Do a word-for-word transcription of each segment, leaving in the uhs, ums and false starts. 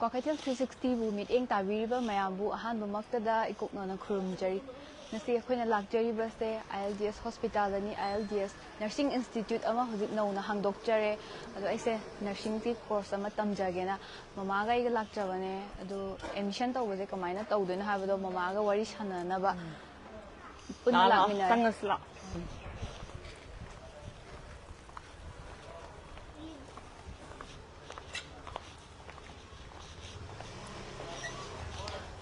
Kwakeithel three ꯁꯤꯛꯁꯇꯤꯕꯨ ꯃꯤꯠꯌꯦꯡ ꯇꯥꯕꯤꯔꯤꯕ ꯃꯌꯥꯝꯕꯨ ꯑꯍꯥꯟꯕꯃꯛꯇꯗ ꯏꯀꯣꯛꯅꯅ ꯈꯨꯔꯨꯝꯖꯔꯤ꯫ ꯉꯁꯤ ꯑꯩꯈꯣꯏꯅ ꯂꯥꯛꯆꯔꯤꯕꯁꯦ ꯑꯥꯏ ꯑꯦꯜ ꯗꯤ ꯑꯦꯁ ꯍꯣꯁꯄꯤꯇꯥꯜꯗꯅꯤ꯫ ꯑꯥꯏ ꯑꯦꯜ ꯗꯤ ꯑꯦꯁ ꯅꯔꯁꯤꯡ ꯏꯟꯁꯇꯤꯇ꯭ꯌꯨꯠ ꯑꯃ ꯍꯧꯖꯤꯛ ꯅꯧꯅ ꯍꯥꯡꯗꯣꯛꯆꯔꯦ꯫ ꯑꯗꯣ ꯑꯩꯁꯦ ꯅꯔꯁꯤꯡꯒꯤ ꯀꯣꯔꯁ ꯑꯃ ꯇꯝꯖꯒꯦꯅ ꯃꯃꯥꯒ ꯑꯩꯒ ꯂꯥꯛꯆꯕꯅꯦ꯫ ꯑꯗꯣ ꯑꯦꯗꯃꯤꯁꯟ ꯇꯧꯕꯁꯦ ꯀꯃꯥꯏꯅ ꯇꯧꯗꯣꯏꯅꯣ ꯍꯥꯏꯕꯗꯣ ꯃꯃꯥꯒ ꯋꯥꯔꯤ ꯁꯥꯟꯅꯅꯕ ꯄꯨꯟꯅ ꯂꯥꯛꯑꯣ, ꯂꯥꯛꯃꯤꯟꯅꯔꯦ꯫ ꯆꯪꯉꯁꯤ ꯂꯥꯛꯑꯣ꯫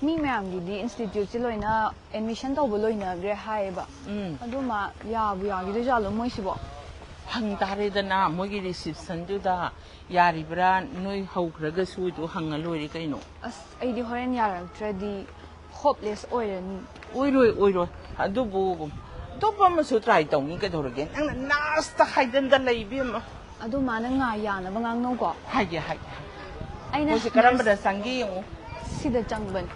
ꯃꯤ ꯃꯌꯥꯝꯒꯤꯗꯤ ꯏꯟꯁꯇꯤꯇ꯭ꯌꯨꯠꯁꯦ ꯂꯣꯏꯅ ꯑꯦꯗꯃꯤꯁꯟ ꯇꯧꯕ ꯂꯣꯏꯅꯈ꯭ꯔꯦ ꯍꯥꯏꯌꯦꯕ꯫ ꯎꯝ꯫ ꯑꯗꯨ ꯃꯥ ꯌꯥꯕꯨ ꯌꯥꯈꯤꯗꯣꯏꯖꯥꯠꯂꯣ ꯃꯣꯏꯁꯤꯕꯣ? ꯍꯪ ꯇꯥꯔꯦꯗꯅ ꯃꯣꯏꯒꯤ ꯔꯤꯁꯤꯞꯁꯟꯗꯨꯗ, ꯌꯥꯔꯤꯕ꯭ꯔꯥ, ꯅꯣꯏ ꯍꯧꯈ꯭ꯔꯒꯁꯨ ꯑꯗꯨ ꯍꯪꯉ ꯂꯣꯏꯔꯦ ꯀꯩꯅꯣ꯫ ꯑꯁ, ꯑꯩꯗꯤ ꯍꯣꯔꯦꯟ ꯌꯥꯔꯛꯇ꯭ꯔꯗꯤ ꯍꯣꯞꯂꯦꯁ ꯑꯣꯏꯔꯅꯤ꯫ ꯑꯣꯏꯔꯣꯏ, ꯑꯣꯏꯔꯣꯏ꯫ ꯑꯗꯨꯕꯨ ꯑꯇꯣꯞꯄ ꯑꯃꯁꯨ ꯇ꯭ꯔꯥꯏ ꯇꯧꯅꯤ ꯀꯩꯗꯧꯔꯒꯦ? ꯅꯪꯅ ꯅꯔꯁꯇ ꯍꯥꯏꯗꯟꯗ ꯂꯩ, ꯏꯕꯦꯝꯃ꯫ ꯑꯗꯨ ꯃꯥꯅ ꯉꯥ ꯌꯥꯅꯕ ꯉꯥꯡꯅꯧꯀꯣ꯫ ꯍꯥꯏꯒꯦ, ꯍꯥꯏꯒꯦ, ꯍꯥꯏꯒꯦ꯫ ꯑꯩꯅ ꯃꯣꯏꯁꯦ ꯅꯔꯁ ꯀꯔꯝꯕꯗ ꯆꯪꯒꯦ ꯌꯦꯡꯉꯨ꯫ ꯁꯤꯗ ꯆꯪꯕꯅꯤ꯫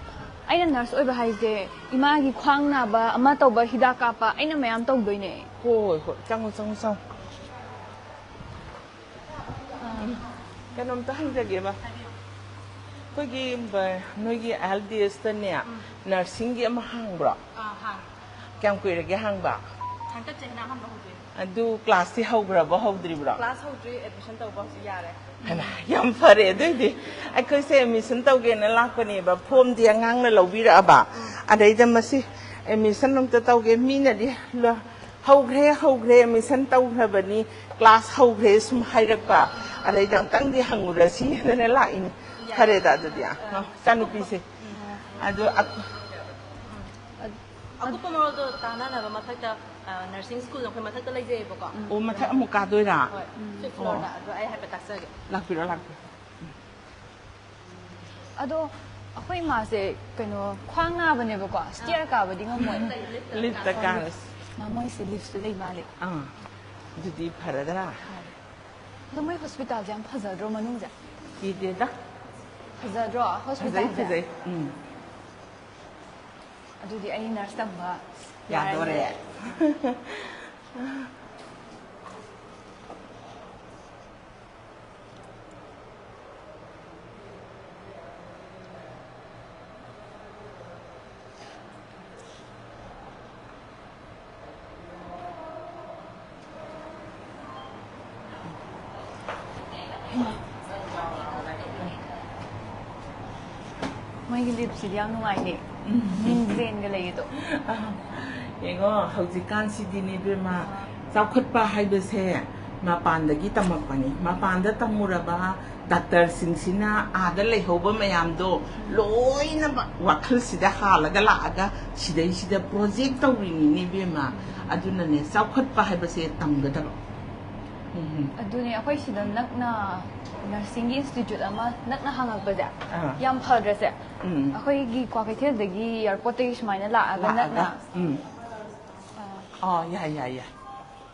ꯑꯩꯅ ꯅꯔꯁ ꯑꯣꯏꯕ ꯍꯥꯏꯁꯦ ꯏꯃꯥꯒꯤ ꯈ꯭ꯋꯥꯡ ꯅꯥꯕ ꯑꯃ ꯇꯧꯕ ꯍꯤꯗꯥꯛ ꯀꯥꯞꯄ ꯑꯩꯅ ꯃꯌꯥꯝ ꯇꯧꯗꯣꯏꯅꯦ꯫ ꯍꯣꯏ, ꯍꯣꯏ, ꯍꯣꯏ꯫ ꯆꯪꯉꯨ, ꯆꯪꯉꯨ, ꯆꯪꯉꯨ꯫ ꯎꯝ꯫ ꯀꯩꯅꯣꯝꯇ ꯍꯪꯖꯒꯦꯕ꯫ ꯑꯩꯈꯣꯏꯒꯤ, ꯕ-, ꯅꯣꯏꯒꯤ ꯑꯥꯏ ꯑꯦꯜ ꯗꯤ ꯑꯦꯁꯇꯅꯦ, ꯎꯝ꯫ ꯅꯔꯁꯤꯡꯒꯤ ꯑꯃ ꯍꯥꯡꯕ꯭ꯔꯣ? ꯑꯥ, ꯍꯥꯡꯉꯦ꯫ ꯀꯌꯥꯝ ꯀꯨꯏꯔꯒꯦ ꯍꯥꯡꯕ? ꯍꯟꯗꯛ ꯆꯍꯤꯅ ꯑꯍꯥꯟꯕ ꯍꯧꯗꯣꯏꯅꯦ꯫ ꯑꯗꯨ ꯀ꯭ꯂꯥꯁꯇꯤ ꯍꯧꯈ꯭ꯔꯕꯣ, ꯍꯧꯗ꯭ꯔꯤꯕ꯭ꯔꯣ? ꯀ꯭ꯂꯥꯁ ꯍꯧꯗ꯭ꯔꯤ, ꯑꯦꯗꯃꯤꯁꯟ ꯇꯧꯕ ꯍꯧꯖꯤꯛ ꯌꯥꯔꯦ꯫ ꯍꯩꯃꯥ, ꯌꯥꯝ ꯐꯔꯦ꯫ ꯑꯗꯨꯏꯗꯤ ꯑꯩꯈꯣꯏꯁꯦ ꯑꯦꯗꯃꯤꯁꯟ ꯇꯧꯒꯦꯅ ꯂꯥꯛꯄꯅꯦꯕ, ꯐꯣꯝꯗꯤ ꯑꯉꯥꯡꯅ ꯂꯧꯕꯤꯔꯛꯑꯕ꯫ ꯎꯝ꯫ ꯑꯗꯩꯗ ꯃꯁꯤ ꯑꯦꯗꯃꯤꯁꯟ ꯑꯝꯇ ꯇꯧꯒꯦ, ꯃꯤꯅꯗꯤ ꯂ-, "ꯍꯧꯈ꯭ꯔꯦ, ꯍꯧꯈ꯭ꯔꯦ, ꯑꯦꯗꯃꯤꯁꯟ ꯇꯧꯈ꯭ꯔꯕꯅꯤ, ꯀ꯭ꯂꯥꯁ ꯍꯧꯈ꯭ꯔꯦ" ꯁꯨꯝ ꯍꯥꯏꯔꯛꯄ꯫ ꯑꯗꯩꯗ ꯑꯝꯇꯪꯗꯤ ꯍꯪꯉꯨꯔꯁꯤ ꯍꯥꯏꯗꯅ ꯂꯥꯛꯏꯅꯤ꯫ ꯌꯥꯏ꯫ ꯐꯔꯦꯗ ꯑꯗꯨꯗꯤ, ꯑ, ꯑ, ꯏꯆꯥꯅꯨꯄꯤꯁꯦ꯫ ꯎꯝ꯫ ꯑꯗꯨ ꯑꯛ-, ꯑꯀꯨꯞꯄ ꯃꯔꯣꯜꯗꯣ ꯇꯥꯟꯅꯅꯕ ꯃꯊꯛꯇ, ꯑ, ꯅꯔꯁꯤꯡ ꯁ꯭ꯀꯨꯜ ꯑꯩꯈꯣꯏ ꯃꯊꯛꯇ ꯂꯩꯖꯩꯌꯦꯕꯀꯣ꯫ ꯑꯣ, ꯃꯊꯛ ꯑꯃꯨꯛ ꯀꯥꯗꯣꯏꯔꯥ? ꯍꯣꯏ, ꯐꯤꯐ ꯐ꯭ꯂꯣꯔꯗ꯫ ꯑꯣ꯫ ꯑꯗꯣ ꯑꯩ ꯍꯥꯏꯐꯦꯠ ꯇꯥꯛꯆꯒꯦ꯫ ꯂꯥꯛꯄꯤꯔꯣ, ꯂꯥꯛꯄꯤꯔꯣ꯫ ꯑꯗꯣ ꯑꯩꯈꯣꯏ ꯏꯃꯥꯁꯦ ꯀꯩꯅꯣ ꯈ꯭ꯋꯥꯡ ꯅꯥꯕꯅꯦꯕꯀꯣ, ꯁ꯭ꯇꯤꯌꯔ ꯀꯥꯕꯗꯤ ꯉꯝꯃꯣꯏ꯫ ꯂꯤꯐꯇ ꯀꯥꯔꯁꯤ꯫ ꯃꯥ ꯃꯣꯏꯁꯦ ꯂꯤꯐꯁꯨ ꯂꯩ ꯃꯥꯜꯂꯦ꯫ ꯑꯥ, ꯑꯗꯨꯗꯤ ꯐꯔꯗ꯭ꯔꯥ? ꯐꯔꯦ꯫ ꯑꯗꯣ ꯃꯣꯏ ꯍꯣꯁꯄꯤꯇꯥꯜꯁꯦ ꯌꯥꯝ ꯐꯖꯗ꯭ꯔꯣ ꯃꯅꯨꯡꯁꯦ? ꯀꯤꯗꯦꯗ꯫ ꯐꯖꯗ꯭ꯔꯣ ꯐꯖꯩ, ꯍꯣꯁꯄꯤꯇꯥꯜꯁꯦ? ꯐꯖꯩ꯫ ꯎꯝ꯫ ꯑꯗꯨꯗꯤ ꯑꯩ ꯅꯔꯁ ꯇꯝꯕ ꯌꯥꯗꯣꯔꯦ꯫ ꯌꯥꯔꯅꯤ꯫ ꯃꯣꯏꯒꯤ ꯂꯤꯞꯁꯤꯗꯤ ꯌꯥꯝ ꯅꯨꯡꯉꯥꯏꯅꯦ꯫ ꯃꯤꯡꯖꯦꯜꯒ ꯂꯩꯌꯦꯗꯣ꯫ ꯑ, ꯌꯦꯡꯉꯣ, ꯍꯧꯖꯤꯛꯀꯥꯟꯁꯤꯗꯤꯅꯦ ꯏꯕꯦꯝꯃ, ꯆꯥꯎꯈꯠꯄ ꯍꯥꯏꯕꯁꯦ ꯃꯄꯥꯟꯗꯒꯤ ꯇꯝꯃꯛꯄꯅꯤ꯫ ꯃꯄꯥꯟꯗ ꯇꯝꯃꯨꯔꯕ ꯗꯥꯛꯇꯔꯁꯤꯡꯁꯤꯅ ꯑꯥꯗ ꯂꯩꯍꯧꯕ ꯃꯌꯥꯝꯗꯣ ꯂꯣꯏꯅꯃꯛ ꯋꯥꯈꯜꯁꯤꯗ ꯍꯥꯜꯂꯒ ꯂꯥꯛꯑꯒ ꯁꯤꯗꯩꯁꯤꯗ ꯄ꯭ꯔꯣꯖꯦꯛ ꯇꯧꯔꯤꯅꯤꯅꯦ ꯏꯕꯦꯝꯃ꯫ ꯑꯗꯨꯅꯅꯦ, ꯆꯥꯎꯈꯠꯄ ꯍꯥꯏꯕꯁꯦ ꯇꯝꯒꯗꯕ꯫ ꯎꯝ꯫ ꯑꯗꯨꯅꯦ, ꯑꯩꯈꯣꯏ ꯁꯤꯗ ꯅꯛꯅ ꯅꯔꯁꯤꯡꯒꯤ ꯏꯟꯁꯇꯤꯇ꯭ꯌꯨꯠ ꯑꯃ ꯅꯛꯅ ꯍꯥꯡꯉꯛꯄꯁꯦ ꯑꯥ꯫ ꯌꯥꯝ ꯐꯗ꯭ꯔꯁꯦ? ꯎꯝ꯫ ꯑꯩꯈꯣꯏꯒꯤ ꯀ꯭ꯋꯥꯀꯩꯊꯦꯜꯗꯒꯤ ꯑꯦꯌꯥꯔꯄꯣꯔꯠꯇꯒꯤ ꯁꯨꯃꯥꯏꯅ ꯂꯥꯛꯑꯒ ꯂꯥꯛꯑꯒ, ꯅꯛꯅ ꯎꯝ꯫ ꯑꯥ, ꯌꯥꯏ, ꯌꯥꯏ, ꯌꯥꯏ꯫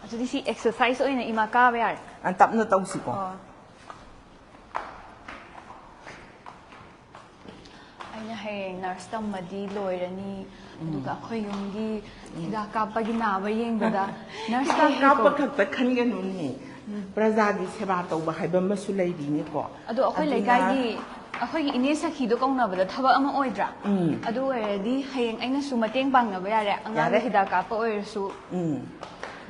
ꯑꯗꯨꯗꯤ ꯁꯤ ꯑꯦꯛꯁꯔꯁꯥꯏꯁ ꯑꯣꯏꯅ ꯏꯃꯥ ꯀꯥꯕ ꯌꯥꯔꯦ꯫ ꯑ, ꯇꯞꯅ ꯇꯧꯁꯤꯀꯣ꯫ ꯑꯣ꯫ ꯑꯩꯅ ꯍꯌꯦꯡ ꯅꯔꯁ ꯇꯝꯃꯗꯤ ꯂꯣꯏꯔꯅꯤ, ꯎꯝ꯫ ꯑꯗꯨꯒ ꯑꯩꯈꯣꯏ ꯌꯨꯝꯒꯤ ꯎꯝ꯫ ꯍꯤꯗꯥꯛ ꯀꯥꯞꯄꯒꯤ ꯅꯥꯕ ꯌꯦꯡꯕꯗ ꯅꯔꯁ ꯍꯤꯗꯥꯛ ꯀꯥꯞꯄ ꯀꯥꯞꯄꯤꯀꯣ꯫ ꯈꯛꯇ ꯈꯟꯒꯅꯨꯅꯦ꯫ ꯎꯝ꯫ ꯄ꯭ꯔꯖꯥꯒꯤ ꯁꯦꯕꯥ ꯇꯧꯕ ꯍꯥꯏꯕ ꯑꯃꯁꯨ ꯂꯩꯔꯤꯅꯤꯀꯣ꯫ ꯑꯗꯣ ꯑꯩꯈꯣꯏ ꯑꯗꯨꯅ ꯂꯩꯀꯥꯏꯒꯤ, ꯑꯩꯈꯣꯏꯒꯤ ꯏꯅꯦ ꯁꯈꯤꯗꯣ ꯀꯧꯅꯕꯗ ꯊꯕꯛ ꯑꯃ ꯑꯣꯏꯗ꯭ꯔꯥ? ꯎꯝ꯫ ꯑꯗꯨ ꯑꯣꯏꯔꯗꯤ ꯍꯌꯦꯡ ꯑꯩꯅꯁꯨ ꯃꯇꯦꯡ ꯄꯥꯡꯅꯕ ꯌꯥꯔꯦ, ꯑꯉꯥꯡꯒꯤ ꯌꯥꯔꯦ꯫ ꯍꯤꯗꯥꯛ ꯀꯥꯞꯄ ꯑꯣꯏꯔꯁꯨ꯫ ꯎꯝ꯫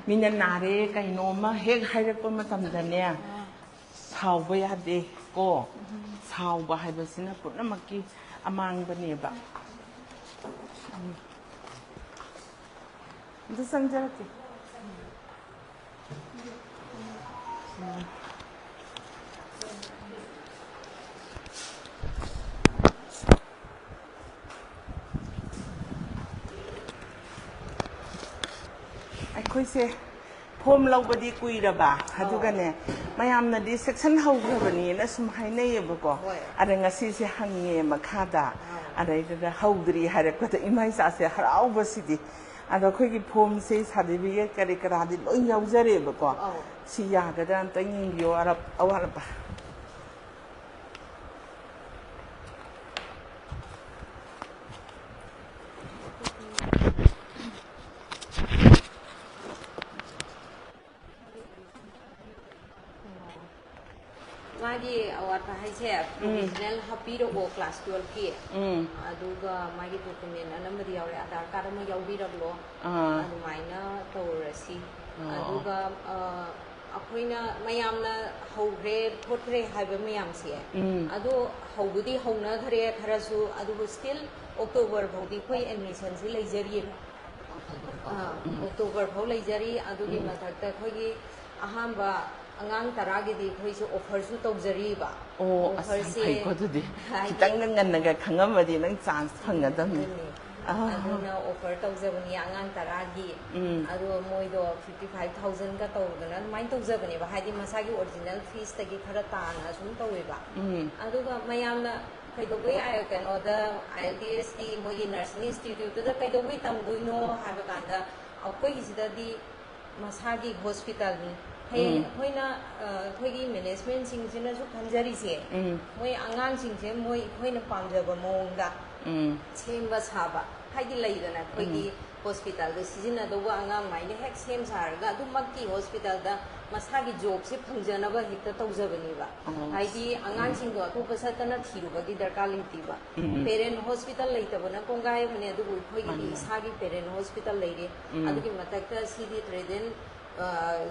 ꯃꯤꯅ ꯅꯥꯔꯦ ꯀꯩꯅꯣꯝꯃ ꯍꯦꯛ ꯍꯥꯏꯔꯛꯄ ꯃꯇꯝꯗꯅꯦ, ꯑꯥ꯫ ꯁꯥꯎꯕ ꯌꯥꯗꯦ ꯀꯣ꯫ ꯎꯝ꯫ ꯁꯥꯎꯕ ꯍꯥꯏꯕꯁꯤꯅ ꯄꯨꯝꯅꯃꯛꯀꯤ ꯑꯃꯥꯡꯕꯅꯦꯕ꯫ ꯎꯝ꯫ ꯑꯝꯇ ꯆꯪꯖꯔꯛꯀꯦ꯫ ꯎꯝ꯫ ꯑꯩꯈꯣꯏꯁꯦ ꯐꯣꯝ ꯂꯧꯕꯗꯤ ꯀꯨꯏꯔꯕ, ꯑꯧ꯫ ꯑꯗꯨꯒꯅꯦ, ꯃꯌꯥꯝꯅꯗꯤ ꯁꯦꯛꯁꯟ ꯍꯧꯈ꯭ꯔꯕꯅꯦꯅ ꯁꯨꯝ ꯍꯥꯏꯅꯩꯌꯦꯕꯀꯣ꯫ ꯍꯣꯏ꯫ ꯑꯗ ꯉꯁꯤꯁꯦ ꯍꯪꯉꯦ ꯃꯈꯥꯗ, ꯑꯧ꯫ ꯑꯗꯩꯗꯨꯗ ꯍꯧꯗ꯭ꯔꯤ ꯍꯥꯏꯔꯛꯄꯗ ꯏꯃꯥ ꯏꯆꯥꯁꯦ ꯍꯔꯥꯎꯕꯁꯤꯗꯤ꯫ ꯑꯗꯣ ꯑꯩꯈꯣꯏꯒꯤ ꯐꯣꯝꯁꯦ, ꯁꯥꯔꯇꯤꯐꯤꯀꯦꯠ ꯀꯔꯤ ꯀꯔꯥꯗꯤ ꯂꯣꯏ ꯌꯥꯎꯖꯔꯦꯕꯀꯣ꯫ ꯑꯧ꯫ ꯁꯤ ꯌꯥꯒꯗ꯭ꯔꯥ ꯑꯝꯇ ꯌꯦꯡꯕꯤꯌꯣ, ꯑꯔꯞ-, ꯑꯋꯥꯠ ꯑꯄꯥ꯫ ꯃꯥꯒꯤ ꯑꯋꯥꯠꯄ ꯍꯥꯏꯁꯦ, ꯎꯝ꯫ ꯄ꯭ꯔꯣꯕꯤꯖꯅꯦꯜ ꯍꯥꯞꯄꯤꯔꯛꯑꯣ ꯀ꯭ꯂꯥꯁ ꯇꯨꯋꯦꯜꯐꯀꯤ꯫ ꯎꯝ꯫ ꯑꯗꯨꯒ ꯃꯥꯒꯤ ꯗꯣꯀꯨꯃꯦꯟ ꯑꯅꯝꯕꯗꯤ ꯌꯥꯎꯔꯦ, ꯑꯙꯥꯔ ꯀꯥꯔꯗ ꯑꯃ ꯌꯥꯎꯕꯤꯔꯛꯂꯣ꯫ ꯑꯥ꯫ ꯑꯗꯨꯃꯥꯏꯅ ꯇꯧꯔꯁꯤ꯫ ꯑꯣ꯫ ꯑꯗꯨꯒ, ꯑ, ꯑꯩꯈꯣꯏꯅ ꯃꯌꯥꯝꯅ ꯍꯧꯈ꯭ꯔꯦ ꯈꯣꯠꯈ꯭ꯔꯦ ꯍꯥꯏꯕ ꯃꯌꯥꯝꯁꯦ, ꯎꯝ꯫ ꯑꯗꯣ ꯍꯧꯕꯗꯤ ꯍꯧꯅꯈ꯭ꯔꯦ ꯈꯔꯁꯨ, ꯑꯗꯨꯕꯨ still October ꯐꯥꯎꯗꯤ ꯑꯩꯈꯣꯏ admission ꯁꯤ ꯂꯩꯖꯔꯤꯑꯕ꯫ ꯑꯥ, October ꯐꯥꯎ ꯂꯩꯖꯔꯤ꯫ ꯑꯗꯨꯒꯤ ꯃꯊꯛꯇ ꯑꯩꯈꯣꯏꯒꯤ ꯑꯍꯥꯟꯕ ꯑꯉꯥꯡ ꯇꯔꯥꯒꯤꯗꯤ ꯑꯩꯈꯣꯏꯁꯨ offer ꯁꯨ ꯇꯧꯖꯔꯤꯕ꯫ ꯑꯣ, ꯑꯁ, ꯌꯥꯝ Offer ꯁꯦ ꯐꯩꯀꯣ ꯑꯗꯨꯗꯤ꯫ ꯍꯥꯏꯗꯤ ꯈꯤꯇꯪꯒ ꯉꯟꯅꯒ ꯈꯪꯉꯝꯃꯗꯤ ꯅꯪ chance ꯐꯪꯒꯗꯕꯅꯤ꯫ ꯑꯗꯨꯅꯤ꯫ ꯑꯥ꯫ ꯑꯗꯨꯅ offer ꯇꯧꯖꯕꯅꯤ ꯑꯉꯥꯡ ꯇꯔꯥꯒꯤ꯫ ꯎꯝ꯫ ꯑꯗꯣ ꯃꯣꯏꯗꯣ fifty five thousand ꯒ ꯇꯧꯗꯅ ꯑꯗꯨꯃꯥꯏꯅ ꯇꯧꯖꯕꯅꯦꯕ, ꯍꯥꯏꯗꯤ ꯃꯁꯥꯒꯤ original fees ꯇꯒꯤ ꯈꯔ ꯇꯥꯅ ꯁꯨꯝ ꯇꯧꯋꯦꯕ꯫ ꯎꯝ꯫ ꯑꯗꯨꯒ ꯃꯌꯥꯝꯅ ꯀꯩꯗꯧꯕꯩ, ꯑ, ꯀꯩꯅꯣꯗ, ILTS ꯀꯤ ꯃꯣꯏꯒꯤ nursing institute ꯇꯨꯗ ꯀꯩꯗꯧꯕꯩ ꯇꯝꯗꯣꯏꯅꯣ ꯍꯥꯏꯕ ꯀꯥꯟꯗ, ꯑꯩꯈꯣꯏꯒꯤꯁꯤꯗꯗꯤ ꯃꯁꯥꯒꯤ hospital ꯅꯤ꯫ ꯍꯌꯦꯡ ꯎꯝ꯫ ꯑꯩꯈꯣꯏꯅ, ꯑ, ꯑꯩꯈꯣꯏꯒꯤ management ꯁꯤꯡꯁꯤꯅꯁꯨ ꯈꯟꯖꯔꯤꯁꯦ, ꯎꯝ꯫ ꯃꯣꯏ ꯑꯉꯥꯡꯁꯤꯡꯁꯦ ꯃꯣꯏ ꯑꯩꯈꯣꯏꯅ ꯄꯥꯝꯖꯕ ꯃꯑꯣꯡꯗ ꯎꯝ꯫ ꯁꯦꯝꯕ ꯁꯥꯕ, ꯍꯥꯏꯗꯤ ꯂꯩꯗꯅ ꯑꯩꯈꯣꯏꯒꯤ hospital ꯗ ꯁꯤꯖꯤꯟꯅꯗꯧꯕ ꯑꯉꯥꯡꯃꯥꯏꯅ ꯍꯦꯛ ꯁꯦꯝ ꯁꯥꯔꯒ ꯑꯗꯨꯃꯛꯀꯤ hospital ꯗ ꯃꯁꯥꯒꯤ job ꯁꯦ ꯐꯪꯖꯅꯕ ꯍꯦꯛꯇ ꯇꯧꯖꯕꯅꯦꯕ꯫ ꯑꯣ꯫ ꯍꯥꯏꯗꯤ ꯑꯉꯥꯡꯁꯤꯡꯗꯣ ꯑꯇꯣꯞꯄ ꯆꯠꯇꯅ ꯊꯤꯔꯨꯕꯒꯤ ꯗꯔꯀꯥꯔ ꯂꯩꯇꯦꯕ꯫ ꯎꯝ꯫ Parent hospital ꯂꯩꯇꯕꯅ ꯀꯣꯡꯒꯥꯏ ꯑꯃꯅꯦ, ꯑꯗꯨꯕꯨ ꯑꯩꯈꯣꯏꯒꯤꯗꯤ ꯃꯥꯅꯤ, ꯃꯥꯅꯤ꯫ ꯏꯁꯥꯒꯤ parent hospital ꯂꯩꯔꯦ꯫ ꯎꯝ꯫ ꯑꯗꯨꯒꯤ ꯃꯊꯛꯇ ꯁꯤꯗꯤ ꯇ꯭ꯔꯦꯗꯦꯟ, ꯑ,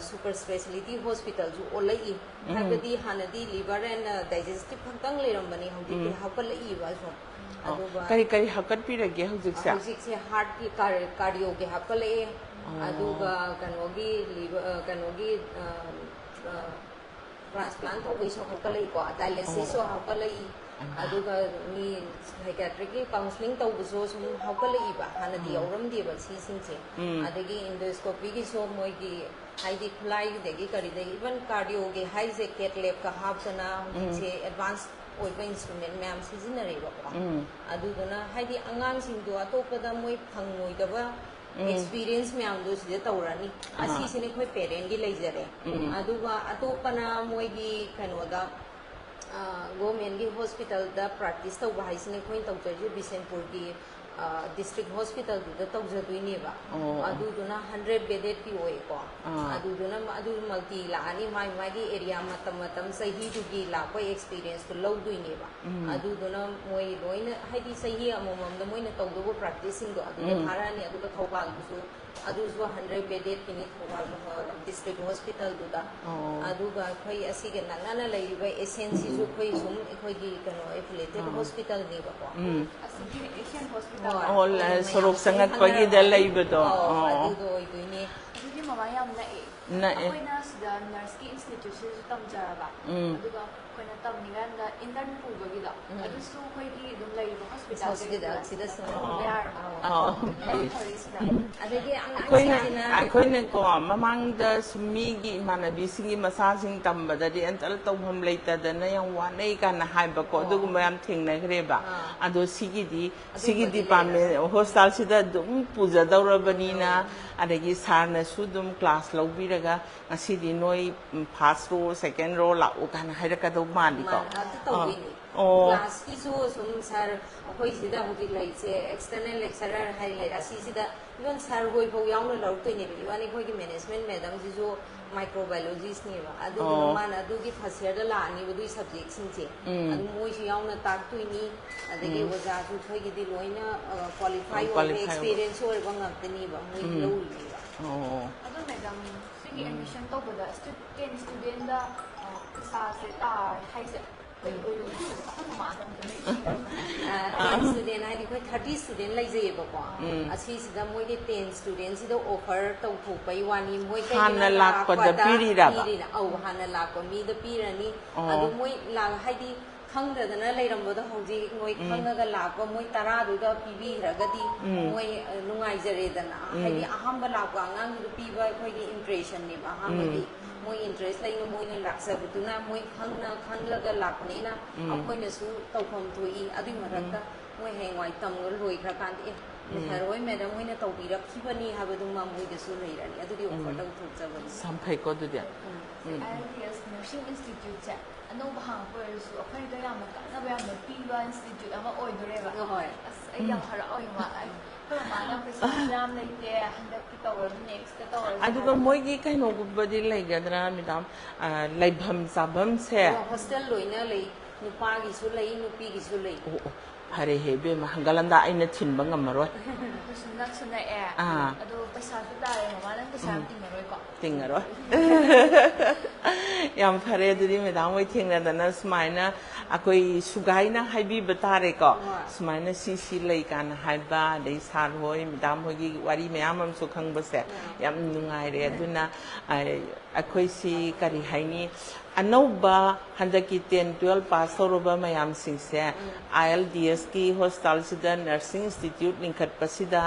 super speciality hospital ꯁꯨ ꯑꯣꯜꯂꯛꯏ꯫ ꯎꯝ꯫ ꯍꯥꯏꯕꯗꯤ ꯍꯥꯟꯅꯗꯤ liver and, ꯑ, digestive ꯈꯛꯇꯪ ꯂꯩꯔꯝꯕꯅꯦ, ꯍꯧꯖꯤꯛꯇꯤ ꯎꯝ꯫ ꯍꯥꯞꯀꯠꯂꯛꯏꯕ ꯁꯨꯝ꯫ ꯑꯣ, ꯑꯗꯨꯒ ꯀꯔꯤ ꯀꯔꯤ ꯍꯥꯞꯀꯠꯄꯤꯔꯒꯦ ꯍꯧꯖꯤꯛꯁꯦ? ꯍꯧꯖꯤꯛꯁꯦ heart ꯀꯤ, car-, cardio ꯒꯤ ꯍꯥꯞꯀꯠꯂꯛꯑꯦ꯫ ꯑꯣ꯫ ꯑꯗꯨꯒ ꯀꯩꯅꯣꯒꯤ liver, ꯑ, ꯀꯩꯅꯣꯒꯤ, ꯑ, ꯑ, transplant ꯇꯧꯕꯩꯁꯨ ꯍꯥꯞꯀꯠꯂꯛꯏꯀꯣ, dialysis ꯁꯨ ꯑꯣ꯫ ꯍꯥꯞꯀꯠꯂꯛꯏ꯫ ꯑꯣ꯫ ꯑꯗꯨꯒ ꯃꯤ psychiatric ꯀꯤ counselling ꯇꯧꯕꯁꯨ ꯁꯨꯝ ꯍꯥꯞꯀꯠꯂꯛꯏꯕ, ꯍꯥꯟꯅꯗꯤ ꯎꯝ꯫ ꯌꯥꯎꯔꯝꯗꯦꯕ ꯁꯤꯁꯤꯡꯁꯦ꯫ ꯎꯝ꯫ ꯑꯗꯒꯤ endoscopy ꯒꯤꯁꯨ ꯃꯣꯏꯒꯤ ꯍꯥꯏꯗꯤ ꯈꯨꯠꯂꯥꯏꯗꯒꯤ ꯀꯔꯤꯗꯒꯤ, even cardio ꯒꯤ ꯍꯥꯏꯁꯦ, cath lab ꯀ ꯍꯥꯞꯇꯅ ꯍꯧꯖꯤꯛꯁꯦ advance ꯑꯣꯏꯕ instrument ꯃꯌꯥꯝ ꯁꯤꯖꯤꯟꯅꯔꯦꯕꯀꯣ꯫ ꯎꯝ꯫ ꯑꯗꯨꯗꯨꯅ ꯍꯥꯏꯗꯤ ꯑꯉꯥꯡꯁꯤꯡꯗꯣ ꯑꯇꯣꯞꯄꯗ ꯃꯣꯏ ꯐꯪꯉꯣꯏꯗꯕ ꯎꯝ꯫ experience ꯃꯌꯥꯝꯗꯣ ꯁꯤꯗ ꯇꯧꯔꯅꯤ꯫ ꯑꯥ꯫ ꯑꯁꯤꯁꯤꯅ ꯑꯩꯈꯣꯏ parent ꯀꯤ ꯂꯩꯖꯔꯦ꯫ ꯎꯝ꯫ ꯑꯗꯨꯒ ꯑꯇꯣꯞꯄꯅ ꯃꯣꯏꯒꯤ ꯀꯩꯅꯣꯗ, ꯑ, government ꯀꯤ hospital ꯗ practice ꯇꯧꯕ ꯍꯥꯏꯁꯤꯅ ꯑꯩꯈꯣꯏꯅ ꯇꯧꯖꯔꯤꯁꯦ ꯕꯤꯁꯦꯟꯄꯨꯔꯒꯤ, ꯑ, district hospital ꯗꯨꯗ ꯇꯧꯖꯗꯣꯏꯅꯦꯕ꯫ ꯑꯣ꯫ ꯑꯗꯨꯗꯨꯅ hundred bedded ꯀꯤ ꯑꯣꯏꯀꯣ꯫ ꯑꯥ꯫ ꯑꯗꯨꯗꯨꯅ ꯃ-, ꯑꯗꯨ multi ꯂꯥꯛꯑꯅꯤ, ꯃꯥꯏ ꯃꯥꯒꯤ area ꯃꯇꯝ ꯃꯇꯝ ꯆꯍꯤꯗꯨꯒꯤ ꯂꯥꯛꯄ experience ꯇꯨ ꯂꯧꯗꯣꯏꯅꯦꯕ꯫ ꯎꯝ꯫ ꯑꯗꯨꯗꯨꯅ ꯃꯣꯏ ꯂꯣꯏꯅ ꯍꯥꯏꯗꯤ ꯆꯍꯤ ꯑꯃꯃꯝꯗ ꯃꯣꯏꯅ ꯇꯧꯗꯧꯕ practice ꯁꯤꯡꯗꯣ ꯑꯗꯨꯗ ꯎꯝ꯫ ꯊꯥꯔꯛꯑꯅꯤ, ꯑꯗꯨꯒ ꯊꯧꯕꯥꯜꯗꯨꯁꯨ ꯑꯗꯨꯁꯨ ꯍꯟꯗ꯭ꯔꯦꯠ ꯕꯦꯗꯦꯠꯀꯤꯅꯤ ꯊꯧꯕꯥꯜ ꯗꯤꯁꯇ꯭ꯔꯤꯛ ꯍꯣꯁꯄꯤꯇꯥꯜꯗꯨꯗ꯫ ꯑꯣ꯫ ꯑꯗꯨꯒ ꯑꯩꯈꯣꯏ ꯑꯁꯤꯒ ꯅꯛꯅꯅ ꯂꯩꯔꯤꯕ ꯑꯦꯁꯦꯟꯁꯤꯁꯨ ꯑꯩꯈꯣꯏ ꯁꯨꯝ ꯑꯩꯈꯣꯏꯒꯤ ꯀꯩꯅꯣ ꯑꯦꯐꯤꯂꯦꯇꯦꯠ ꯑꯥ꯫ ꯍꯣꯁꯄꯤꯇꯥꯜꯅꯦꯕꯀꯣ꯫ ꯎꯝ꯫ ꯑꯁꯤꯒꯤ ꯑꯦꯁꯤꯌꯥꯟ ꯍꯣꯁꯄꯤꯇꯥꯜ꯫ ꯍꯣꯏ꯫ ꯑꯣ, ꯑꯗꯨ ꯂ-, ꯃꯌꯥꯝ ꯁꯣꯔꯣꯛ ꯁꯨꯝ ꯆꯪꯉꯛꯄꯒꯤꯗ ꯈꯪꯅꯔꯕ-, ꯂꯩꯕꯗꯣ꯫ ꯑꯧ, ꯑꯣ, ꯑꯣ꯫ ꯑꯗꯨꯗꯣ ꯑꯣꯏꯗꯣꯏꯅꯦ꯫ ꯑꯗꯨꯗꯤ ꯃꯃꯥ ꯌꯥꯝ ꯅꯛꯑꯦ꯫ ꯅꯛꯑꯦ꯫ ꯑꯩꯈꯣꯏꯅ ꯁꯤꯗ ꯅꯔꯁꯀꯤ ꯏꯟꯁꯇꯤꯇ꯭ꯌꯨꯠꯁꯤꯁꯨ ꯇꯝꯖꯔꯕ꯫ ꯎꯝ꯫ ꯑꯗꯨꯒ ꯑꯩꯈꯣꯏꯅ ꯇꯝꯃꯤꯀꯥꯟꯗ ꯏꯟꯇꯔꯟ ꯄꯨꯕꯒꯤꯗꯣ, ꯎꯝ꯫ ꯑꯗꯨꯁꯨ ꯑꯩꯈꯣꯏꯒꯤ ꯑꯗꯨꯝ ꯂꯩꯔꯤꯕ ꯍꯣꯁꯄꯤꯇꯥꯜꯁꯤꯗ ꯍꯣꯁꯄꯤꯇꯥꯜꯁꯤꯗ ꯁꯨꯝ ꯇꯧꯕ ꯌꯥꯔꯕ꯫ ꯑꯧ꯫ ꯑꯗꯨꯝ ꯐꯔꯦ ꯁꯤꯗ꯫ ꯑꯗꯒꯤ ꯑꯉꯥꯡꯁꯤꯡꯁꯤꯅ ꯑꯩꯈꯣꯏꯅ, ꯑꯩꯈꯣꯏꯅꯀꯣ, ꯃꯃꯥꯡꯗ ꯁꯨꯝ ꯃꯤꯒꯤ ꯏꯃꯥꯟꯅꯕꯤꯁꯤꯡꯒꯤ ꯃꯆꯥꯁꯤꯡ ꯇꯝꯕꯗ ꯗꯦꯟꯇꯦꯜ ꯇꯧꯐꯝ ꯂꯩꯇꯗꯅ ꯌꯥꯝ ꯋꯥꯅꯩ ꯀꯥꯏꯅ ꯍꯥꯏꯕꯀꯣ, ꯑꯣ꯫ ꯑꯗꯨꯒꯨꯝꯕ ꯌꯥꯝ ꯊꯦꯡꯅꯈ꯭ꯔꯦꯕ꯫ ꯑꯥ꯫ ꯑꯗꯣ ꯁꯤꯒꯤꯗꯤ, ꯁꯤꯒꯤ ꯑꯗꯨꯒꯨꯝꯕꯗꯤ ꯗꯤꯄꯥꯔꯠꯃꯦꯟ, ꯂꯩꯔꯔꯣꯏ꯫ ꯍꯣꯁꯄꯤꯇꯥꯜꯁꯤꯗ ꯑꯗꯨꯝ ꯄꯨꯖꯗꯧꯔꯕꯅꯤꯅ, ꯎꯝ꯫ ꯑꯗꯒꯤ ꯁꯥꯔꯅꯁꯨ ꯑꯗꯨꯝ ꯀ꯭ꯂꯥꯁ ꯂꯧꯕꯤꯔꯒ, ꯉꯁꯤꯗꯤ ꯅꯣꯏ, ꯎꯝ, ꯐꯥꯔꯁ ꯔꯣ, ꯁꯦꯀꯦꯟ ꯔꯣ ꯂꯥꯛꯎ ꯀꯥꯏꯅ ꯍꯥꯏꯔꯛꯀꯗꯧ ꯃꯥꯜꯂꯤꯀꯣ꯫ ꯃꯥꯅꯦ, ꯑꯗꯨ ꯑꯥ꯫ ꯇꯧꯗꯣꯏꯅꯦ꯫ ꯑꯣ꯫ ꯀ꯭ꯂꯥꯁꯀꯤꯁꯨ ꯁꯨꯝ ꯁꯥꯔ, ꯑꯩꯈꯣꯏ ꯁꯤꯗ ꯍꯧꯖꯤꯛ ꯂꯩꯔꯤꯁꯦ ꯑꯦꯛꯁꯇꯔꯅꯦꯜ ꯂꯦꯛꯆꯔꯔ ꯍꯥꯏ ꯂꯩꯔꯦ꯫ ꯑꯁꯤꯁꯤꯗ ꯏꯚꯟ ꯁꯥꯔ ꯍꯣꯏꯐꯥꯎ ꯌꯥꯎꯅ ꯂꯧꯔꯛꯇꯣꯏꯅꯦꯕ꯫ ꯏꯚꯟ ꯑꯩꯈꯣꯏꯒꯤ ꯃꯦꯅꯦꯖꯃꯦꯟ ꯃꯦꯗꯝꯁꯤꯁꯨ ꯃꯥꯏꯀ꯭ꯔꯣꯕꯥꯏꯑꯣꯂꯣꯖꯤꯁꯅꯦꯕ꯫ ꯑꯗꯨꯗꯨꯅ ꯑꯣ꯫ ꯃꯥꯅ ꯑꯗꯨꯒꯤ ꯐꯥꯔꯁ ꯌꯔꯗ ꯂꯥꯛꯑꯅꯤꯕ ꯑꯗꯨꯒꯤ ꯁꯕꯖꯦꯛꯁꯤꯡꯁꯦ꯫ ꯎꯝ꯫ ꯑꯗꯨ ꯃꯣꯏꯁꯨ ꯌꯥꯎꯅ ꯇꯥꯛꯇꯣꯏꯅꯤ꯫ ꯑꯗꯒꯤ ꯎꯝ꯫ ꯑꯣꯖꯥꯁꯨ ꯑꯩꯈꯣꯏꯒꯤꯗꯤ ꯂꯣꯏꯅ, ꯑ, ꯀ꯭ꯋꯥꯂꯤꯐꯥꯏ ꯑꯣꯏꯕ, ꯀ꯭ꯋꯥꯂꯤꯐꯥꯏ ꯑꯣꯏꯕ꯫ ꯑꯦꯛꯁꯄꯤꯔꯤꯌꯦꯟꯁ ꯑꯣꯏꯕ ꯉꯥꯛꯇꯅꯦꯕ ꯃꯣꯏ ꯎꯝ꯫ ꯂꯧꯔꯤꯅꯦꯕ꯫ ꯑꯣ꯫ ꯑꯗꯣ ꯃꯦꯗꯥꯝ, ꯁꯤꯒꯤ ꯎꯝ꯫ ꯑꯦꯗꯃꯤꯁꯟ ꯇꯧꯕꯗ ꯁ꯭ꯇꯨ-, ꯇꯦꯟ ꯁ꯭ꯇꯨꯗꯦꯟꯗ, ꯑ, ꯄꯩꯁꯥꯁꯦ ꯇꯥꯔꯦ ꯍꯥꯏꯁꯦ ꯀꯩ ꯑꯣꯏꯗꯣꯏꯅꯣ? ꯑꯩꯈꯣꯏ ꯃꯃꯥꯗ ꯑꯝꯇ ꯂꯩꯁꯤꯡꯕ꯫ ꯑ, ꯇꯦꯟ ꯁ꯭ꯇꯨꯗꯦꯟ ꯍꯥꯏꯗꯤ ꯑꯩꯈꯣꯏ ꯊꯥꯔꯇꯤ ꯁ꯭ꯇꯨꯗꯦꯟ ꯂꯩꯖꯩꯌꯦꯕꯀꯣ꯫ ꯎꯝ꯫ ꯑꯁꯤꯁꯤꯗ ꯃꯣꯏꯒꯤ ꯇꯦꯟ ꯁ꯭ꯇꯨꯗꯦꯟꯁꯤꯗ ꯑꯣꯐꯔ ꯇꯧꯊꯣꯛꯄꯩ ꯋꯥꯅꯤ꯫ ꯃꯣꯏ ꯀꯩꯒꯤꯅꯣ ꯍꯥꯟꯅ ꯂꯥꯛꯄꯗ ꯂꯥꯛꯄꯗ ꯄꯤꯔꯤꯔꯕ? ꯄꯤꯔꯤꯅ-, ꯑꯧ, ꯍꯥꯟꯅ ꯂꯥꯛꯄ ꯃꯤꯗ ꯄꯤꯔꯅꯤ꯫ ꯑꯣ꯫ ꯑꯗꯨ ꯃꯣꯏ ꯂꯥꯛ-, ꯍꯥꯏꯗꯤ ꯈꯪꯗꯗꯅ ꯂꯩꯔꯝꯕꯗꯣ ꯍꯧꯖꯤꯛ ꯃꯣꯏ ꯎꯝ꯫ ꯈꯪꯉꯒ ꯂꯥꯛꯄ ꯃꯣꯏ ꯇꯔꯥꯗꯨꯗ ꯄꯤꯕꯤꯈ꯭ꯔꯒꯗꯤ ꯎꯝ꯫ ꯃꯣꯏ, ꯑ, ꯅꯨꯡꯉꯥꯏꯖꯔꯦꯗꯅ꯫ ꯎꯝ꯫ ꯍꯥꯏꯗꯤ ꯑꯍꯥꯟꯕ ꯂꯥꯛꯄ ꯑꯉꯥꯡꯗꯨꯗ ꯄꯤꯕ ꯑꯩꯈꯣꯏꯒꯤ ꯏꯝꯄ꯭ꯔꯦꯁꯟꯅꯦꯕ ꯑꯍꯥꯟꯕꯗꯤ꯫ ꯎꯝ꯫ ꯃꯣꯏ ꯏꯟꯇꯔꯦꯁ ꯂꯩꯅ ꯃꯣꯏꯅ ꯂꯥꯛꯆꯕꯗꯨꯅ ꯃꯣꯏ ꯈꯪꯅ ꯈꯪꯂꯒ ꯂꯥꯛꯄꯅꯤꯅ ꯎꯝ꯫ ꯑꯩꯈꯣꯏꯅꯁꯨ ꯇꯧꯐꯝ ꯊꯣꯛꯏ꯫ ꯑꯗꯨꯒꯤ ꯎꯝ꯫ ꯃꯊꯛꯇ ꯃꯣꯏ ꯍꯌꯦꯡꯋꯥꯏ ꯇꯝꯕ ꯂꯣꯏꯈ꯭ꯔꯀꯥꯟꯗ, "ꯑꯦ, ꯎꯝ꯫ ꯁꯥꯔ ꯍꯣꯏ ꯃꯦꯗꯝ ꯍꯣꯏꯅ ꯇꯧꯕꯤꯔꯛꯈꯤꯕꯅꯤ" ꯍꯥꯏꯕꯗꯨꯃ ꯃꯣꯏꯗꯁꯨ ꯂꯩꯔꯅꯤ꯫ ꯑꯗꯨꯒꯤ ꯎꯝ꯫ ꯑꯣꯐꯔ ꯇꯧꯊꯣꯛꯆꯕꯅꯤ꯫ ꯑꯁ, ꯌꯥꯝ ꯐꯩꯀꯣ ꯑꯗꯨꯗꯤ꯫ ꯎꯝ꯫ ꯎꯝ꯫ ꯑꯥꯏ ꯑꯦꯜ ꯇꯤ ꯑꯦꯁ ꯅꯔꯁꯤꯡ ꯏꯟꯁꯇꯤꯇ꯭ꯌꯨꯠꯁꯦ ꯑꯅꯧꯕ ꯍꯥꯡꯉꯛꯄ ꯑꯣꯏꯔꯁꯨ ꯑꯩꯈꯣꯏꯗ ꯌꯥꯝꯅ ꯀꯥꯟꯅꯕ ꯌꯥꯝꯅ ꯄꯤꯕ ꯏꯟꯁꯇꯤꯇ꯭ꯌꯨꯠ ꯑꯃ ꯑꯣꯏꯗꯣꯔꯦꯕ꯫ ꯍꯣꯏ꯫ ꯑꯁ, ꯑꯩ ꯌꯥꯝ ꯎꯝ꯫ ꯍꯔꯥꯎꯋꯦ, ꯏꯃꯥ꯫ ꯑꯩ, ꯑꯩꯈꯣꯏ ꯃꯃꯥꯅ ꯄꯩꯁꯥꯁꯨ ꯌꯥꯝ ꯂꯩꯇꯦ, ꯍꯟꯗꯛꯇꯤ ꯇꯧꯔꯅꯨ, ꯅꯦꯛꯁꯇ ꯇꯧꯔꯁꯤ ꯑꯗꯨꯒ ꯍꯥꯏꯕ꯫ ꯃꯣꯏꯒꯤ ꯀꯩꯅꯣꯒꯨꯝꯕꯗꯤ ꯂꯩꯒꯗ꯭ꯔꯥ, ꯃꯦꯗꯥꯝ? ꯑ, ꯂꯩꯐꯝ ꯆꯥꯐꯝꯁꯦ? ꯑꯣ, ꯍꯣꯁꯇꯦꯜ ꯂꯣꯏꯅ ꯂꯩ꯫ ꯅꯨꯄꯥꯒꯤꯁꯨ ꯂꯩ, ꯅꯨꯄꯤꯒꯤꯁꯨ ꯂꯩ꯫ ꯑꯣ, ꯑꯣ꯫ ꯐꯔꯦꯍꯦ ꯏꯕꯦꯝꯃ, ꯍꯪꯒꯠ ꯍꯟꯗꯥ ꯑꯩꯅ ꯊꯤꯟꯕ ꯉꯝꯃꯔꯣꯏ꯫ ꯑꯩꯈꯣꯏꯁꯨ ꯅꯛꯁꯨ ꯅꯛꯑꯦ꯫ ꯑꯥ꯫ ꯑꯗꯣ ꯄꯩꯁꯥꯁꯨ ꯇꯥꯔꯦ, ꯃꯃꯥ, ꯅꯪ ꯄꯩꯁꯥ ꯌꯥꯝ ꯇꯤꯡꯉꯔꯣꯏꯀꯣ? ꯇꯤꯡꯉꯔꯣꯏ꯫ ꯌꯥꯝ ꯐꯔꯦ, ꯑꯗꯨꯗꯤ ꯃꯦꯗꯥꯝ ꯍꯣꯏ ꯊꯦꯡꯅꯗꯅ ꯁꯨꯃꯥꯏꯅ ꯑꯩꯈꯣꯏ ꯁꯨꯒꯥꯏꯅ ꯍꯥꯏꯕꯤꯕ ꯇꯥꯔꯦꯀꯣ꯫ ꯍꯣꯏ꯫ ꯁꯨꯃꯥꯏꯅ ꯁꯤ ꯁꯤ ꯂꯩ ꯀꯥꯏꯅ ꯍꯥꯏꯕ, ꯑꯗꯩ ꯁꯥꯔ ꯍꯣꯏ, ꯃꯦꯗꯥꯝ ꯍꯣꯏꯒꯤ ꯋꯥꯔꯤ ꯃꯌꯥꯝ ꯑꯃꯁꯨ ꯈꯪꯕꯁꯦ ꯌꯥꯝ ꯅꯨꯡꯉꯥꯏꯔꯦ꯫ ꯑꯗꯨꯅ ꯑꯩ- ꯑꯩꯈꯣꯏꯁꯤ ꯀꯔꯤ ꯍꯥꯏꯅꯤ, ꯑꯅꯧꯕ ꯍꯟꯗꯛꯀꯤ ꯇꯦꯟ ꯇꯨꯋꯦꯜꯞ ꯄꯥꯁ ꯇꯧꯔꯕ ꯃꯌꯥꯝꯁꯤꯡꯁꯦ ꯑꯥꯏ ꯑꯦꯜ ꯗꯤ ꯑꯦꯁꯀꯤ ꯍꯣꯁꯄꯤꯇꯥꯜꯁꯤꯗ ꯅꯔꯁꯤꯡ ꯏꯟꯁꯇꯤꯇ꯭ꯌꯨꯠ ꯂꯤꯡꯈꯠꯄꯁꯤꯗ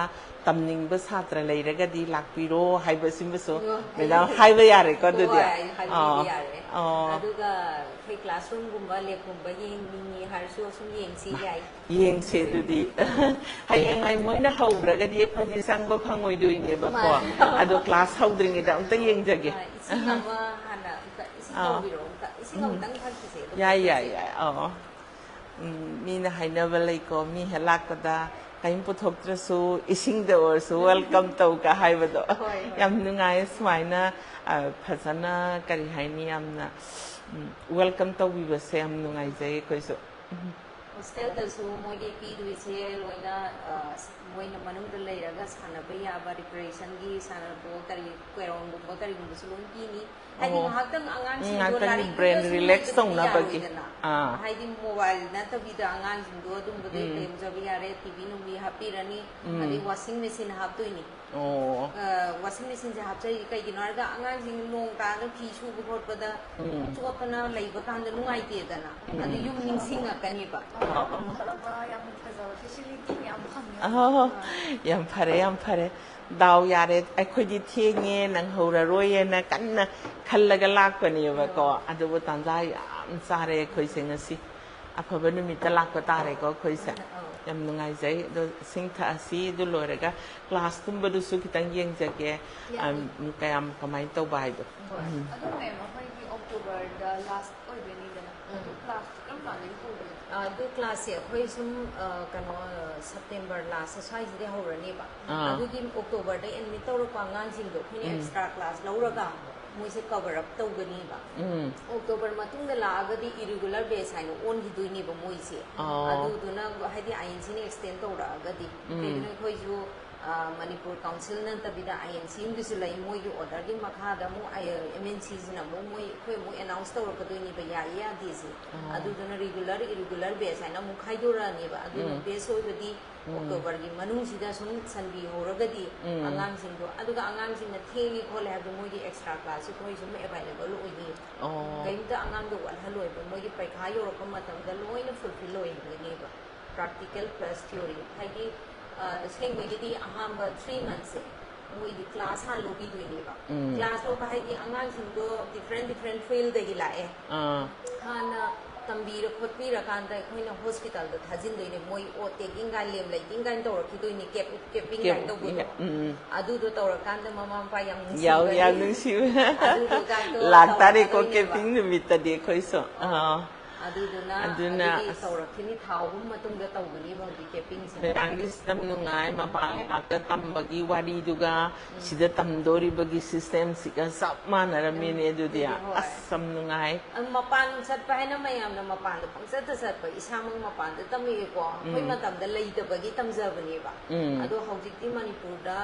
ꯇꯝꯅꯤꯡꯕ ꯁꯥꯇ꯭ꯔ ꯂꯩꯔꯒꯗꯤ ꯂꯥꯛꯄꯤꯔꯣ ꯍꯥꯏꯕꯁꯤꯃꯁꯨ ꯑꯣ, ꯃꯦꯗꯥꯝ ꯍꯥꯏꯕ ꯌꯥꯔꯦꯀꯣ ꯑꯗꯨꯗꯤ? ꯍꯣꯏ, ꯍꯥꯏꯕꯤꯕ ꯑꯥ꯫ ꯌꯥꯔꯦ꯫ ꯑꯣ꯫ ꯑꯗꯨꯒ ꯑꯩꯈꯣꯏ ꯀ꯭ꯂꯥꯁꯔꯨꯝꯒꯨꯝꯕ ꯂꯦꯞꯀꯨꯝꯕ ꯌꯦꯡꯅꯤꯡꯉꯤ ꯍꯥꯏꯔꯁꯨ ꯁꯨꯝ ꯌꯦꯡꯁꯤ ꯌꯥꯏ꯫ ꯌꯦꯡꯁꯦ ꯑꯗꯨꯗꯤ꯫ ꯍꯌꯦꯡ ꯑꯩ ꯃꯣꯏꯅ ꯍꯧꯗ꯭ꯔꯒꯗꯤ ꯑꯩꯈꯣꯏꯗꯤ ꯆꯪꯕ ꯐꯪꯉꯣꯏꯗꯣꯏꯅꯦꯕꯀꯣ꯫ ꯃꯥꯅꯦ꯫ ꯑꯗꯣ ꯀ꯭ꯂꯥꯁ ꯍꯧꯗ꯭ꯔꯤꯉꯩꯗ ꯑꯝꯇ ꯌꯦꯡꯖꯒꯦ꯫ ꯑ, ꯏꯁꯤꯡ ꯑꯃ ꯍꯥꯟꯅ ꯑꯝꯇ ꯏꯁꯤꯡ ꯑꯥ꯫ ꯇꯧꯕꯤꯔꯛꯑꯣ ꯑꯝꯇ ꯏꯁꯤꯡ ꯑꯃꯨꯛꯇꯪ ꯊꯛꯈꯤꯁꯦ ꯑꯗꯨꯒ ꯌꯥꯏ ꯌꯥꯏ ꯆꯠꯁꯦ꯫ ꯌꯥꯏ ꯑꯧ꯫ ꯎꯝ, ꯃꯤꯅ ꯍꯥꯏꯅꯕ ꯂꯩꯀꯣ, ꯃꯤ ꯍꯦꯛ ꯂꯥꯛꯄꯗ ꯀꯔꯤꯝ ꯄꯨꯊꯣꯛꯇ꯭ꯔꯁꯨ ꯏꯁꯤꯡꯗ ꯑꯣꯏꯔꯁꯨ ꯋꯦꯜꯀꯝ ꯇꯧꯒ ꯍꯥꯏꯕꯗꯣ꯫ ꯍꯣꯏ, ꯍꯣꯏ꯫ ꯌꯥꯝ ꯅꯨꯡꯉꯥꯏꯌꯦ ꯁꯨꯃꯥꯏꯅ꯫ ꯑ, ꯐꯖꯅ ꯀꯔꯤ ꯍꯥꯏꯅꯤ, ꯌꯥꯝꯅ ꯋꯦꯜꯀꯝ ꯇꯧꯕꯤꯕꯁꯦ ꯌꯥꯝ ꯅꯨꯡꯉꯥꯏꯖꯩ ꯑꯩꯈꯣꯏꯁꯨ꯫ ꯍꯣꯁꯇꯦꯜꯗꯁꯨ ꯃꯣꯏꯒꯤ ꯄꯤꯗꯣꯏꯁꯦ ꯂꯣꯏꯅ ꯑ, ꯃꯣꯏꯅ ꯃꯅꯨꯡꯗ ꯂꯩꯔꯒ ꯁꯥꯟꯅꯕ ꯌꯥꯕ ꯔꯤꯀ꯭ꯔꯤꯌꯦꯁꯟꯒꯤ ꯁꯥꯟꯅꯕ ꯀꯔꯤ ꯀꯦꯔꯣꯝꯒꯨꯝꯕ ꯀꯔꯤꯒꯨꯝꯕꯁꯨ ꯂꯣꯏ ꯄꯤꯅꯤ꯫ ꯍꯥꯏꯗꯤ ꯑꯣ꯫ ꯉꯥꯏꯍꯥꯛꯇꯪ ꯎꯝ, ꯑꯉꯥꯡꯁꯤꯡꯗꯣ ꯉꯥꯏꯍꯥꯛꯇꯪꯒꯤ ꯂꯥꯏꯔꯤꯛꯇꯨꯗ brain ꯁꯨꯝ relax ꯂꯩꯕꯗꯤ ꯇꯧꯅꯕꯒꯤ꯫ ꯌꯥꯔꯣꯏꯗꯅ꯫ ꯑꯥ꯫ ꯍꯥꯏꯗꯤ ꯃꯣꯕꯥꯏꯜ ꯅꯠꯇꯕꯤꯗ ꯑꯉꯥꯡꯁꯤꯡꯗꯣ ꯑꯗꯨꯝꯕꯗꯣ ꯎꯝ꯫ ꯂꯩꯔꯝꯖꯕ ꯌꯥꯔꯦ꯫ ꯇꯤꯚꯤ ꯅꯨꯡꯕꯤ ꯍꯥꯞꯄꯤꯔꯅꯤ꯫ ꯎꯝ꯫ ꯑꯗꯩ ꯋꯥꯁꯤꯡ ꯃꯦꯆꯤꯟ ꯍꯥꯞꯇꯣꯏꯅꯤ꯫ ꯑꯣ꯫ ꯑ, ꯋꯥꯁꯤꯡ ꯃꯦꯆꯤꯟꯁꯦ ꯍꯥꯞꯆꯔꯤꯁꯦ ꯀꯩꯒꯤꯅꯣ ꯍꯥꯏꯔꯒ ꯑꯉꯥꯡꯁꯤꯡ ꯅꯣꯡ ꯇꯥꯔꯒ ꯐꯤ ꯁꯨꯕ ꯈꯣꯠꯄꯗ ꯎꯝ꯫ ꯆꯣꯠꯇꯅ ꯂꯩꯕ ꯀꯥꯟꯗ ꯅꯨꯡꯉꯥꯏꯇꯦꯗꯅ꯫ ꯎꯝ꯫ ꯑꯗꯨ ꯌꯨꯝ ꯅꯤꯡꯁꯤꯡꯉꯛꯀꯅꯦꯕ꯫ ꯌꯥꯝ ꯐꯖꯕ ꯐꯦꯁꯤꯂꯤꯇꯤ ꯃꯌꯥꯝ ꯐꯪꯉꯦ꯫ ꯑꯣ, ꯌꯥꯝ ꯐꯔꯦ, ꯌꯥꯝ ꯐꯔꯦ꯫ ꯗꯥꯎ ꯌꯥꯔꯦ, ꯑꯩꯈꯣꯏꯗꯤ ꯊꯦꯡꯉꯦ, ꯅꯪꯍꯧꯔꯔꯣꯏꯅ ꯀꯟꯅ ꯈꯜꯂꯒ ꯂꯥꯛꯄꯅꯦꯕꯀꯣ꯫ ꯑꯗꯨꯕꯨ ꯇꯥꯟꯖꯥ ꯌꯥꯝ ꯆꯥꯔꯦ ꯑꯩꯈꯣꯏꯁꯦ ꯉꯁꯤ꯫ ꯑꯐꯕ ꯅꯨꯃꯤꯠꯇ ꯂꯥꯛꯄ ꯇꯥꯔꯦꯀꯣ ꯑꯩꯈꯣꯏꯁꯦ꯫ ꯑꯧ꯫ ꯌꯥꯝ ꯅꯨꯡꯉꯥꯏꯖꯩ꯫ ꯑꯗꯣ ꯏꯁꯤꯡ ꯊꯛꯑꯁꯤ, ꯑꯗꯨ ꯂꯣꯏꯔꯒ ꯀ꯭ꯂꯥꯁꯀꯨꯝꯕꯗꯨꯁꯨ ꯈꯤꯇꯪ ꯌꯦꯡꯖꯒꯦ꯫ ꯌꯥꯅꯤ꯫ ꯑꯝ, ꯀꯌꯥꯝ ꯀꯃꯥꯏꯅ ꯇꯧꯕ ꯍꯥꯏꯗꯣ꯫ ꯍꯣꯏ꯫ ꯎꯝ꯫ ꯑꯗꯣ ꯃꯦꯝ, ꯑꯩꯈꯣꯏꯒꯤ ꯑꯣꯛꯇꯣꯕꯔꯗ ꯂꯥꯁ ꯑꯣꯏꯗꯣꯏꯅꯤꯗꯅ꯫ ꯑꯗꯣ ꯎꯝ꯫ ꯀ꯭ꯂꯥꯁꯇꯤ ꯀꯔꯝ ꯀꯥꯟꯗꯒꯤ ꯍꯧꯗꯣꯏꯅꯣ? ꯑ, ꯑꯗꯨ ꯀ꯭ꯂꯥꯁꯁꯦ ꯑꯩꯈꯣꯏ ꯁꯨꯝ, ꯑ, ꯀꯩꯅꯣ, ꯑ, ꯁꯦꯞꯇꯦꯝꯕꯔ ꯂꯥꯁ ꯁ꯭ꯋꯥꯏꯁꯤꯗꯩ ꯍꯧꯔꯅꯦꯕ꯫ ꯑꯥ꯫ ꯑꯗꯨꯗꯤ ꯑꯣꯛꯇꯣꯕꯔꯗ ꯑꯦꯗꯃꯤꯠ ꯇꯧꯔꯛꯄ ꯑꯉꯥꯡꯁꯤꯡꯗꯣ ꯑꯩꯈꯣꯏꯅ ꯎꯝ꯫ ꯑꯦꯛꯁꯇ꯭ꯔꯥ ꯀ꯭ꯂꯥꯁ ꯂꯧꯔꯒ ꯃꯣꯏꯁꯦ cover up ꯇꯧꯒꯅꯤꯕ꯫ ꯎꯝ ꯑꯣꯛꯇꯣꯕꯔ ꯃꯇꯨꯡꯗ ꯂꯥꯛꯑꯒꯗꯤ irregular batch ꯍꯥꯏꯅ ꯑꯣꯟꯈꯤꯗꯣꯏꯅꯦꯕ ꯃꯣꯏꯁꯦ꯫ ꯑꯣ꯫ ꯑꯗꯨꯗꯨꯅ ꯍꯥꯏꯗꯤ ꯑꯥꯏ ꯑꯦꯟ ꯁꯤꯅ extend ꯇꯧꯔꯛꯑꯒꯗꯤ, ꯎꯝ꯫ ꯀꯩꯒꯤꯅꯣ ꯑꯩꯈꯣꯏꯁꯨ, ꯑ, ꯃꯅꯤꯄꯨꯔ ꯀꯥꯎꯟꯁꯤꯜ ꯅꯠꯇꯕꯤꯗ ꯑꯥꯏ ꯑꯦꯟ ꯁꯤ ꯑꯃꯒꯤꯁꯨ ꯂꯩ, ꯃꯣꯏꯒꯤ order ꯒꯤ ꯃꯈꯥꯗ ꯑꯃꯨꯛ ꯑꯦꯝ ꯑꯦꯟ ꯁꯤꯁꯤꯅ ꯑꯃꯨꯛ ꯃꯣꯏ, ꯑꯩꯈꯣꯏ ꯑꯃꯨꯛ announce ꯇꯧꯔꯛꯀꯗꯣꯏꯅꯦꯕ, ꯌꯥꯏꯌꯦ ꯌꯥꯗꯦꯁꯦ꯫ ꯑꯣ꯫ ꯑꯗꯨꯗꯨꯅ regular irregular batch ꯍꯥꯏꯅ ꯑꯃꯨꯛ ꯈꯥꯏꯗꯣꯔꯛꯑꯅꯦꯕ꯫ ꯑꯗꯨꯅ ꯎꯝ꯫ batch ꯑꯣꯏꯕꯗꯤ ꯎꯝ꯫ ꯑꯣꯛꯇꯣꯕꯔꯒꯤ ꯃꯅꯨꯡꯁꯤꯗ ꯁꯨꯝ ꯁꯟꯕꯤꯍꯧꯔꯒꯗꯤ ꯎꯝ꯫ ꯑꯉꯥꯡꯁꯤꯡꯗꯣ, ꯑꯗꯨꯒ ꯑꯉꯥꯡꯁꯤꯡꯅ ꯊꯦꯡꯉꯦ ꯈꯣꯠꯂꯦ ꯍꯥꯏꯕꯗꯣ ꯃꯣꯏꯒꯤ extra class ꯁꯨ ꯑꯩꯈꯣꯏ ꯁꯨꯝ available ꯑꯣꯏꯅꯤ꯫ ꯑꯣ꯫ ꯀꯔꯤꯝꯇ ꯑꯉꯥꯡꯗꯣ ꯋꯥꯠꯍꯜꯂꯣꯏꯕ, ꯃꯣꯏꯒꯤ ꯄꯩꯈꯥ ꯌꯧꯔꯛꯄ ꯃꯇꯝꯗ ꯂꯣꯏꯅ fulfill ꯑꯣꯏꯍꯟꯒꯅꯦꯕ꯫ Practical plus theory ꯍꯥꯏꯗꯤ, ꯑ, ꯑꯁꯦꯡꯕꯒꯤꯗꯤ ꯑꯍꯥꯟꯕ three months ꯁꯦ ꯃꯣꯏꯗꯤ class ꯍꯥꯟꯅ ꯂꯧꯕꯤꯗꯣꯏꯅꯦꯕ꯫ ꯎꯝ꯫ Class ꯂꯧꯕ ꯍꯥꯏꯗꯤ ꯑꯉꯥꯡꯁꯤꯡꯗꯣ different different field ꯗꯒꯤ ꯂꯥꯛꯑꯦ꯫ ꯑꯥ꯫ ꯍꯥꯟꯅ ꯇꯝꯕꯤꯔ ꯈꯣꯠꯄꯤꯔꯀꯥꯟꯗ ꯑꯩꯈꯣꯏꯅ hospital ꯗ ꯊꯥꯖꯤꯟꯗꯣꯏꯅꯦ꯫ ꯃꯣꯏ ꯑꯣꯠ taking ꯀꯥꯏꯅ, ꯂꯦꯝ ꯂꯩꯇꯤꯡ ꯀꯥꯏꯅ ꯇꯧꯔꯛꯈꯤꯗꯣꯏꯅꯦ, cap-, capping ꯀꯥꯏꯅ ꯇꯧꯕꯗꯣ꯫ ꯎꯝ꯫ ꯑꯗꯨꯗꯣ ꯇꯧꯔꯀꯥꯟꯗ ꯃꯃꯥ ꯃꯄꯥ ꯌꯥꯝ ꯌꯥꯎ-, ꯅꯨꯡꯁꯤꯕꯅꯦ꯫ ꯌꯥꯝ ꯅꯨꯡꯁꯤꯕꯅꯦ꯫ ꯑꯗꯨꯗꯣ ꯀꯥꯏꯗꯣ ꯂꯥꯛꯇꯥꯔꯦꯀꯣ ꯇꯧꯔꯛꯀꯗꯣꯏꯅꯦꯕ꯫ Capping ꯅꯨꯃꯤꯠꯇꯗꯤ ꯑꯩꯈꯣꯏꯁꯨ꯫ ꯑꯥ꯫ ꯑꯗꯨꯗꯨꯅ ꯑꯗꯨꯅ ꯑꯗꯨꯒꯤ ꯑꯁ꯫ ꯇꯧꯔꯛꯈꯤꯅꯤ, ꯊꯥ ꯑꯍꯨꯝ ꯃꯇꯨꯡꯗ ꯇꯧꯒꯅꯦꯕ ꯍꯧꯖꯤꯛ capping ꯁꯦ꯫ ꯃꯌꯥꯝꯒꯤꯁꯨ ꯌꯥꯝ ꯅꯨꯡꯉꯥꯏ, ꯃꯄꯥꯟ ꯉꯥꯛꯇ ꯇꯝꯕꯒꯤ ꯋꯥꯔꯤꯗꯨꯒ ꯁꯤꯗ ꯇꯝꯗꯣꯔꯤꯕꯒꯤ system ꯁꯤꯒ ꯆꯞ ꯃꯥꯟꯅꯔꯝꯃꯤꯅꯦ ꯑꯗꯨꯗꯤ꯫ ꯑꯗꯨꯗꯤ ꯍꯣꯏ꯫ ꯑꯁ, ꯌꯥꯝ ꯅꯨꯡꯉꯥꯏ꯫ ꯑꯗꯨ ꯃꯄꯥꯟ ꯆꯠꯄ ꯍꯥꯏꯅ ꯃꯌꯥꯝꯅ ꯃꯄꯥꯟꯗ ꯄꯪꯆꯠꯇ ꯆꯠꯄ, ꯏꯁꯥꯃꯛ ꯃꯄꯥꯟꯗ ꯇꯝꯃꯛꯑꯦꯀꯣ꯫ ꯑꯩꯈꯣꯏ ꯎꯝ꯫ ꯃꯇꯝꯗ ꯂꯩꯇꯕꯒꯤ ꯇꯝꯖꯕꯅꯦꯕ꯫ ꯎꯝ꯫ ꯑꯗꯣ ꯍꯧꯖꯤꯛꯇꯤ ꯃꯅꯤꯄꯨꯔꯗ,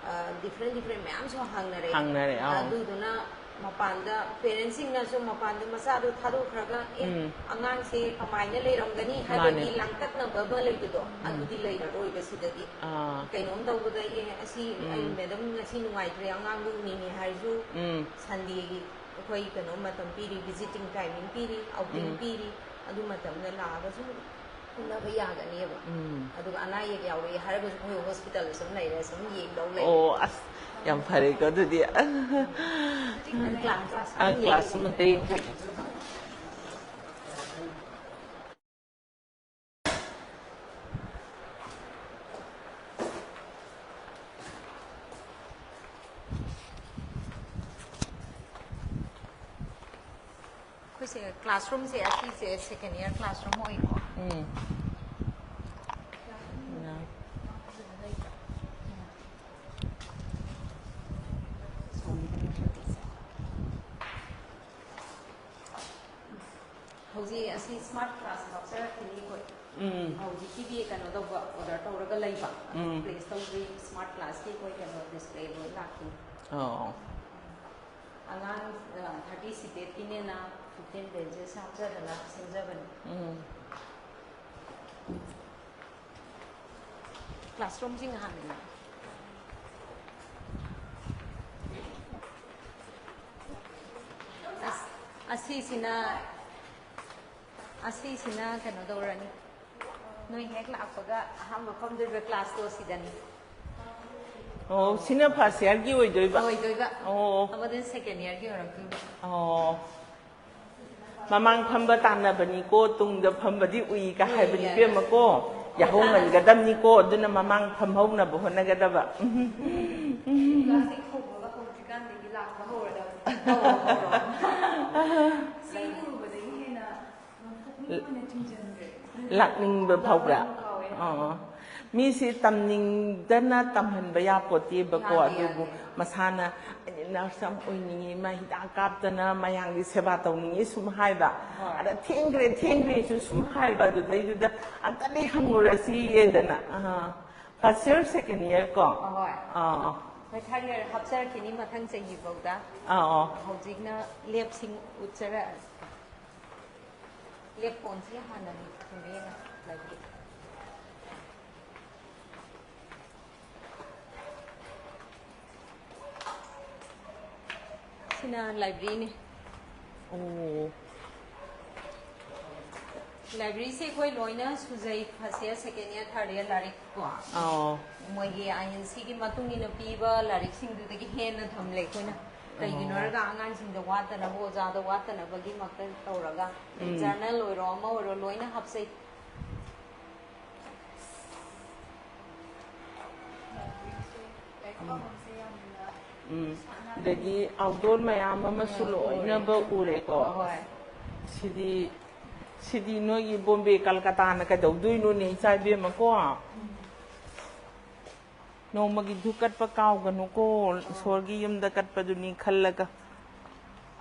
ꯑ, different different ꯃꯌꯥꯝꯁꯨ ꯍꯥꯡꯅꯔꯦ꯫ ꯍꯥꯡꯅꯔꯦ, ꯑꯥꯎ꯫ ꯑꯗꯨꯗꯨꯅ ꯃꯄꯥꯟꯗ parents ꯁꯤꯡꯅꯁꯨ ꯃꯄꯥꯟꯗ ꯃꯆꯥꯗꯣ ꯊꯥꯗꯣꯛꯈ꯭ꯔꯒ, "ꯑꯦ, ꯎꯝ꯫ ꯑꯉꯥꯡꯁꯦ ꯀꯃꯥꯏꯅ ꯂꯩꯔꯝꯒꯅꯤ?" ꯍꯥꯏꯕꯒꯤ ꯃꯥꯅꯦ꯫ ꯂꯥꯡꯇꯛꯅꯕ ꯑꯃ ꯂꯩꯕꯗꯣ, ꯎꯝ꯫ ꯑꯗꯨꯗꯤ ꯂꯩꯔꯔꯣꯏꯕ ꯁꯤꯗꯗꯤ꯫ ꯑꯥ꯫ ꯀꯩꯅꯣꯝ ꯇꯧꯕꯗ, "ꯑꯦ, ꯑꯁꯤ ꯑꯩ ꯎꯝ꯫ Madam ꯉꯁꯤ ꯅꯨꯡꯉꯥꯏꯇ꯭ꯔꯦ, ꯑꯉꯥꯡꯗꯣ ꯎꯅꯤꯡꯉꯦ" ꯍꯥꯏꯔꯁꯨ, ꯎꯝ꯫ Sunday ꯒꯤ ꯑꯩꯈꯣꯏ ꯀꯩꯅꯣ ꯃꯇꯝ ꯄꯤꯔꯤ, visiting timing ꯄꯤꯔꯤ, outing ꯎꯝ꯫ ꯄꯤꯔꯤ, ꯑꯗꯨ ꯃꯇꯝꯗ ꯂꯥꯛꯑꯒꯁꯨ ꯎꯅꯕ ꯌꯥꯒꯅꯦꯕ꯫ ꯎꯝ꯫ ꯑꯗꯨꯒ ꯑꯅꯥ ꯑꯌꯦꯛ ꯌꯥꯎꯔꯛꯑꯦ ꯍꯥꯏꯔꯒꯁꯨ ꯑꯩꯈꯣꯏ hospital ꯗ ꯁꯨꯝ ꯂꯩꯔꯦ, ꯁꯨꯝ ꯌꯦꯡꯗꯧ ꯂꯩꯔꯦ꯫ ꯑꯣ, ꯑꯁ, ꯌꯥꯝ ꯐꯔꯦꯀꯣ ꯑꯗꯨꯗꯤ꯫ ꯅꯪ class ꯑ, class ꯑꯃꯗ ꯌꯦꯡꯒꯦ꯫ ꯑꯩꯈꯣꯏꯁꯦ classroom ꯁꯦ, ꯑꯁꯤꯁꯦ second year classroom ꯑꯣꯏꯀꯣ꯫ ꯎꯝ꯫ ꯁꯤ ꯑꯁꯤ ꯁ꯭ꯃꯥꯔꯠ ꯀ꯭ꯂꯥꯁ ꯍꯥꯞꯆꯔꯛꯈꯤꯅꯤ ꯑꯩꯈꯣꯏ꯫ ꯎꯝ꯫ ꯍꯧꯖꯤꯛꯀꯤꯗꯤ ꯀꯩꯅꯣ ꯇꯧꯕ, ꯑꯣꯔꯗꯔ ꯇꯧꯔꯒ ꯂꯩꯕ꯫ ꯎꯝ꯫ ꯄ꯭ꯂꯦꯁ ꯇꯧꯗ꯭ꯔꯤ꯫ ꯁ꯭ꯃꯥꯔꯠ ꯀ꯭ꯂꯥꯁꯀꯤ ꯑꯩꯈꯣꯏ ꯀꯩꯅꯣ ꯗꯤꯁꯄ꯭ꯂꯦ ꯂꯣꯏ ꯂꯥꯛꯈꯤꯅꯤ꯫ ꯑꯣ꯫ ꯑꯉꯥꯡ ꯊꯥꯔꯇꯤ ꯁꯤꯇꯦꯠꯀꯤꯅꯦꯅ ꯐꯤꯐꯇꯤꯟ ꯄꯦꯖꯦꯁ ꯍꯥꯞꯆꯗꯅ ꯁꯦꯝꯖꯕꯅꯤ꯫ ꯎꯝ꯫ ꯀ꯭ꯂꯥꯁꯔꯨꯝꯁꯤ ꯉꯥꯏꯍꯥꯛ ꯑꯁ, ꯑꯁꯤꯁꯤꯅ ꯑꯁꯤꯁꯤꯅ ꯀꯩꯅꯣ ꯇꯧꯔꯅꯤ꯫ ꯅꯣꯏ ꯍꯦꯛ ꯂꯥꯛꯄꯒ ꯑꯍꯥꯟꯕ ꯐꯝꯗꯣꯏꯕ ꯀ꯭ꯂꯥꯁꯇꯣ ꯁꯤꯗꯅꯤ꯫ ꯑꯣ, ꯁꯤꯅ ꯐꯥꯔꯁ ꯏꯌꯥꯔꯒꯤ ꯑꯣꯏꯗꯣꯏꯕ? ꯑꯣꯏꯗꯣꯏꯕ꯫ ꯑꯣ꯫ ꯑꯃꯗꯨꯅ ꯁꯦꯀꯦꯟ ꯏꯌꯥꯔꯒꯤ ꯑꯣꯏꯔꯛꯇꯣꯏꯕ꯫ ꯑꯣ꯫ ꯃꯃꯥꯡ ꯐꯝꯕ ꯇꯥꯟꯅꯕꯅꯤꯀꯣ, ꯇꯨꯡꯗ ꯐꯝꯕꯗꯤ ꯎꯏ ꯀ ꯍꯥꯏꯕꯅꯤ ꯎꯏ ꯍꯥꯏꯕ꯫ ꯏꯕꯦꯝꯃꯀꯣ꯫ ꯌꯥꯍꯧ ꯉꯟꯒꯗꯕꯅꯤꯀꯣ, ꯑꯗꯨꯅ ꯃꯃꯥꯡ ꯐꯝꯍꯧꯅꯕ ꯍꯣꯠꯅꯒꯗꯕ꯫ ꯀ꯭ꯂꯥꯁ ꯁꯤꯛꯁ ꯍꯧꯕꯒ ꯍꯧꯗ꯭ꯔꯤꯀꯥꯟꯗꯒꯤ ꯂꯥꯛꯄ ꯍꯧꯔꯗꯕꯅꯤ꯫ ꯁꯤ ꯎꯔꯨꯕꯗꯒꯤ ꯍꯦꯟꯅ ꯄꯨꯛꯅꯤꯡ ꯑꯣꯏꯅ ꯆꯤꯡꯁꯤꯟꯈ꯭ꯔꯦ꯫ ꯂꯥꯛꯅꯤꯡꯕ ꯐꯥꯎꯕ꯭ꯔꯥ? ꯂꯥꯛꯅꯤꯡꯕ ꯐꯥꯎꯋꯦ꯫ ꯑꯣ꯫ ꯃꯤꯁꯤ ꯇꯝꯅꯤꯡꯗꯅ ꯇꯝꯍꯟꯕ ꯌꯥꯄꯣꯠꯇꯦꯕꯀꯣ, ꯌꯥꯗꯦ, ꯑꯗꯨꯕꯨ ꯌꯥꯗꯦ꯫ ꯃꯁꯥꯅ "ꯑꯩꯗꯤ ꯅꯔꯁ ꯑꯃ ꯑꯣꯏꯅꯤꯡꯉꯤ, ꯃꯥ ꯍꯤꯗꯥꯛ ꯀꯥꯞꯇꯅ ꯃꯌꯥꯝꯒꯤ ꯁꯦꯕꯥ ꯇꯧꯅꯤꯡꯉꯤ" ꯁꯨꯝ ꯍꯥꯏꯕ꯫ ꯍꯣꯏ꯫ ꯑꯗ "ꯊꯦꯡꯈ꯭ꯔꯦ, ꯊꯦꯡꯈ꯭ꯔꯦꯁꯨ" ꯁꯨꯝ ꯍꯥꯏꯕ, ꯑꯗꯨꯗꯩꯗꯨꯗ "ꯑꯝꯇꯗꯤ ꯍꯪꯉꯨꯔꯁꯤꯌꯦꯗꯅ"꯫ ꯑꯥ꯫ ꯐꯥꯔꯁ ꯏꯌꯔ, ꯁꯦꯀꯦꯟ ꯏꯌꯔ ꯀꯣ? ꯑꯍꯣꯏ꯫ ꯑꯥ꯫ ꯍꯣꯏ, ꯊꯥꯔꯠ ꯏꯌꯔ ꯍꯥꯞꯆꯔꯛꯈꯤꯅꯤ ꯃꯊꯪ ꯆꯍꯤ ꯐꯥꯎꯗ꯫ ꯑꯥ, ꯑꯥ꯫ ꯍꯧꯖꯤꯛꯅ ꯂꯦꯞꯁꯤꯡ ꯎꯠꯆꯔꯛꯑꯒꯦ꯫ ꯂꯦꯞ ꯀꯣꯟꯁꯤ ꯍꯥꯟꯅ ꯊꯝꯕꯤꯔꯒ ꯂꯩꯕꯤꯔꯣ꯫ ꯁꯤꯅ ꯂꯥꯏꯕ꯭ꯔꯦꯔꯤꯅꯤ꯫ ꯑꯣ꯫ ꯂꯥꯏꯕ꯭ꯔꯦꯔꯤꯁꯦ ꯑꯩꯈꯣꯏ ꯂꯣꯏꯅ ꯁꯨꯖꯩ, ꯐꯥꯔꯁ ꯏꯌꯔ, ꯁꯦꯀꯦꯟ ꯏꯌꯔ, ꯊꯥꯔꯠ ꯏꯌꯔ ꯂꯥꯏꯔꯤꯛ ꯀꯣ꯫ ꯑꯣ꯫ ꯃꯣꯏꯒꯤ ꯑꯥꯏ ꯑꯦꯟ ꯁꯤꯒꯤ ꯃꯇꯨꯡ ꯏꯟꯅ ꯄꯤꯕ ꯂꯥꯏꯔꯤꯛꯁꯤꯡꯗꯨꯗꯒꯤ ꯍꯦꯟꯅ ꯊꯝꯂꯦ ꯑꯩꯈꯣꯏꯅ꯫ ꯀꯩꯒꯤꯅꯣ ꯑꯣ꯫ ꯍꯥꯏꯔꯒ ꯑꯉꯥꯡꯁꯤꯡꯗ ꯋꯥꯠꯇꯅꯕ, ꯑꯣꯖꯥꯗ ꯋꯥꯠꯇꯅꯕꯒꯤꯃꯛꯇ ꯇꯧꯔꯒ, ꯎꯝ꯫ ꯖꯔꯅꯦꯜ ꯑꯣꯏꯔꯣ, ꯑꯃ ꯑꯣꯏꯔꯣ, ꯂꯣꯏꯅ ꯍꯥꯞꯆꯩ꯫ ꯎꯝ꯫ ꯑꯗꯒꯤ ꯑꯥꯎꯠꯗꯣꯔ ꯃꯌꯥꯝ ꯑꯃꯁꯨ ꯎꯝ, ꯎꯔꯦ꯫ ꯂꯣꯏꯅꯃꯛ ꯎꯔꯦꯀꯣ꯫ ꯍꯣꯏ꯫ ꯁꯤꯗꯤ, ꯁꯤꯗꯤ ꯅꯣꯏꯒꯤ ꯕꯣꯝꯕꯦ ꯀꯜꯀꯇꯥꯅ ꯀꯩꯗꯧꯗꯣꯏꯅꯣꯅꯦ, ꯏꯆꯥ ꯏꯕꯦꯝꯃꯀꯣ? ꯎꯝ꯫ ꯅꯣꯡꯃꯒꯤ ꯙꯨꯛ ꯀꯠꯄ ꯀꯥꯎꯒꯅꯨꯀꯣ, ꯏꯁꯣꯔꯒꯤ ꯌꯨꯝꯗ ꯀꯠꯄꯗꯨꯅꯤ ꯈꯜꯂꯒ꯫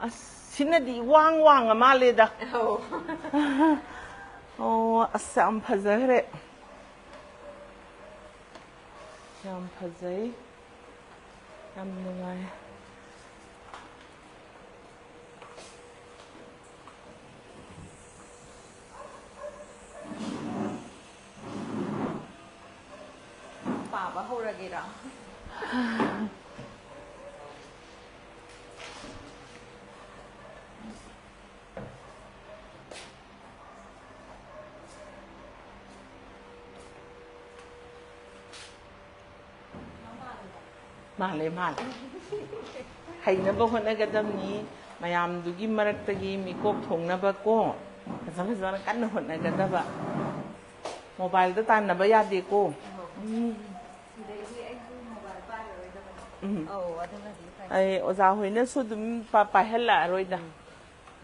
ꯑꯁ, ꯁꯤꯅꯗꯤ ꯏꯋꯥꯡ ꯋꯥꯡꯉ ꯃꯥꯜꯂꯦꯗ꯫ ꯑꯧ꯫ ꯑꯣ, ꯑꯁ, ꯌꯥꯝ ꯐꯖꯈ꯭ꯔꯦ꯫ ꯌꯥꯝ ꯐꯖꯩ꯫ ꯌꯥꯝ ꯅꯨꯡꯉꯥꯏ꯫ ꯄꯥꯕ ꯍꯧꯔꯒꯦꯔꯥ? ꯃꯥꯜꯂꯦ, ꯃꯥꯜꯂꯦ꯫ ꯍꯩꯅꯕ ꯍꯣꯠꯅꯒꯗꯕꯅꯤ꯫ ꯃꯌꯥꯝꯗꯨꯒꯤ ꯃꯔꯛꯇꯒꯤ ꯃꯤꯀꯣꯛ ꯊꯣꯡꯅꯕ ꯀꯣ, ꯐꯖ ꯐꯖꯅ ꯀꯟꯅ ꯍꯣꯠꯅꯒꯗꯕ꯫ ꯃꯣꯕꯥꯏꯜꯗ ꯇꯥꯟꯅꯕ ꯌꯥꯗꯦꯀꯣ꯫ ꯎꯝ꯫ ꯁꯤꯗꯩꯗꯤ ꯑꯩꯁꯨ ꯃꯣꯕꯥꯏꯜ ꯄꯥꯏꯔꯔꯣꯏꯗꯕꯅꯤ꯫ ꯎꯝ꯫ ꯑꯧ, ꯑꯗꯨꯅꯗꯤ ꯐꯩ꯫ ꯑꯩ ꯑꯣꯖꯥ ꯍꯣꯏꯅꯁꯨ ꯑꯗꯨꯝ ꯄꯥ-, ꯄꯥꯏꯍꯜꯂꯛꯑꯔꯣꯏꯗ꯫ ꯎꯝ꯫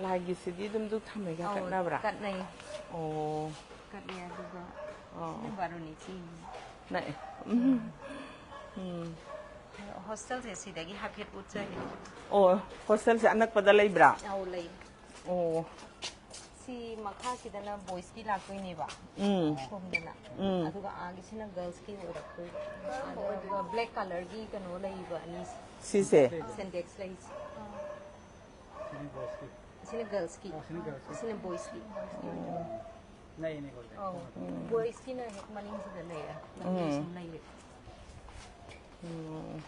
ꯂꯥꯏꯒꯤꯁꯤꯗꯤ ꯑꯗꯨꯝ ꯙꯨꯛ ꯊꯝꯃꯒ ꯑꯧ, ꯀꯠꯅꯕ꯭ꯔꯥ? ꯀꯠꯅꯩ꯫ ꯑꯣ꯫ ꯀꯠꯂꯦ, ꯑꯗꯨꯒ ꯑꯣ꯫ ꯁꯤꯅ ꯕꯥꯔꯨꯅꯤ ꯆꯤꯡ꯫ ꯅꯛꯑꯦ꯫ ꯎꯝ꯫ ꯎꯝ꯫ ꯍꯣꯁꯇꯦꯜꯁꯦ ꯁꯤꯗꯒꯤ ꯍꯥꯏꯐꯦꯠ ꯎꯠꯆꯒꯦ꯫ ꯑꯣ, ꯍꯣꯁꯇꯦꯜꯁꯦ ꯑꯅꯛꯄꯗ ꯂꯩꯕ꯭ꯔꯥ? ꯑꯧ, ꯂꯩ꯫ ꯑꯣ꯫ ꯁꯤ ꯃꯈꯥꯁꯤꯗꯅ ꯕꯣꯏꯁꯀꯤ ꯂꯥꯛꯇꯣꯏꯅꯦꯕ꯫ ꯎꯝ꯫ ꯁꯣꯝꯗꯅ꯫ ꯎꯝ꯫ ꯑꯗꯨꯒ ꯑꯥꯒꯤꯁꯤꯅ ꯒꯔꯜꯁꯀꯤ ꯑꯣꯏꯔꯛꯇꯣꯏꯕ꯫ ꯑꯗꯨꯒ ꯕ꯭ꯂꯦꯛ ꯀꯂꯔꯒꯤ ꯀꯩꯅꯣ ꯂꯩꯕ ꯑꯅꯤꯁꯦ꯫ ꯁꯤꯁꯦ? ꯁꯦꯟꯇꯦꯛꯁ ꯂꯩꯁꯦ꯫ ꯁꯤꯅ ꯒꯔꯜꯁꯀꯤ꯫ ꯑꯣ, ꯁꯤꯅ ꯒꯔꯜꯁꯀꯤ꯫ ꯁꯤꯅ ꯕꯣꯏꯁꯀꯤ꯫ ꯅꯛꯏꯅꯦꯀꯣ ꯑꯗꯨꯗꯤ꯫ ꯑꯧ꯫ ꯎꯝ꯫ ꯕꯣꯏꯁꯀꯤꯅ ꯍꯦꯛ ꯃꯅꯤꯡꯁꯤꯗ ꯂꯩꯔꯦ꯫ ꯎꯝ꯫ ꯂꯝꯕꯤ ꯁꯨꯝ ꯂꯩꯔꯦ꯫ ꯎꯝ꯫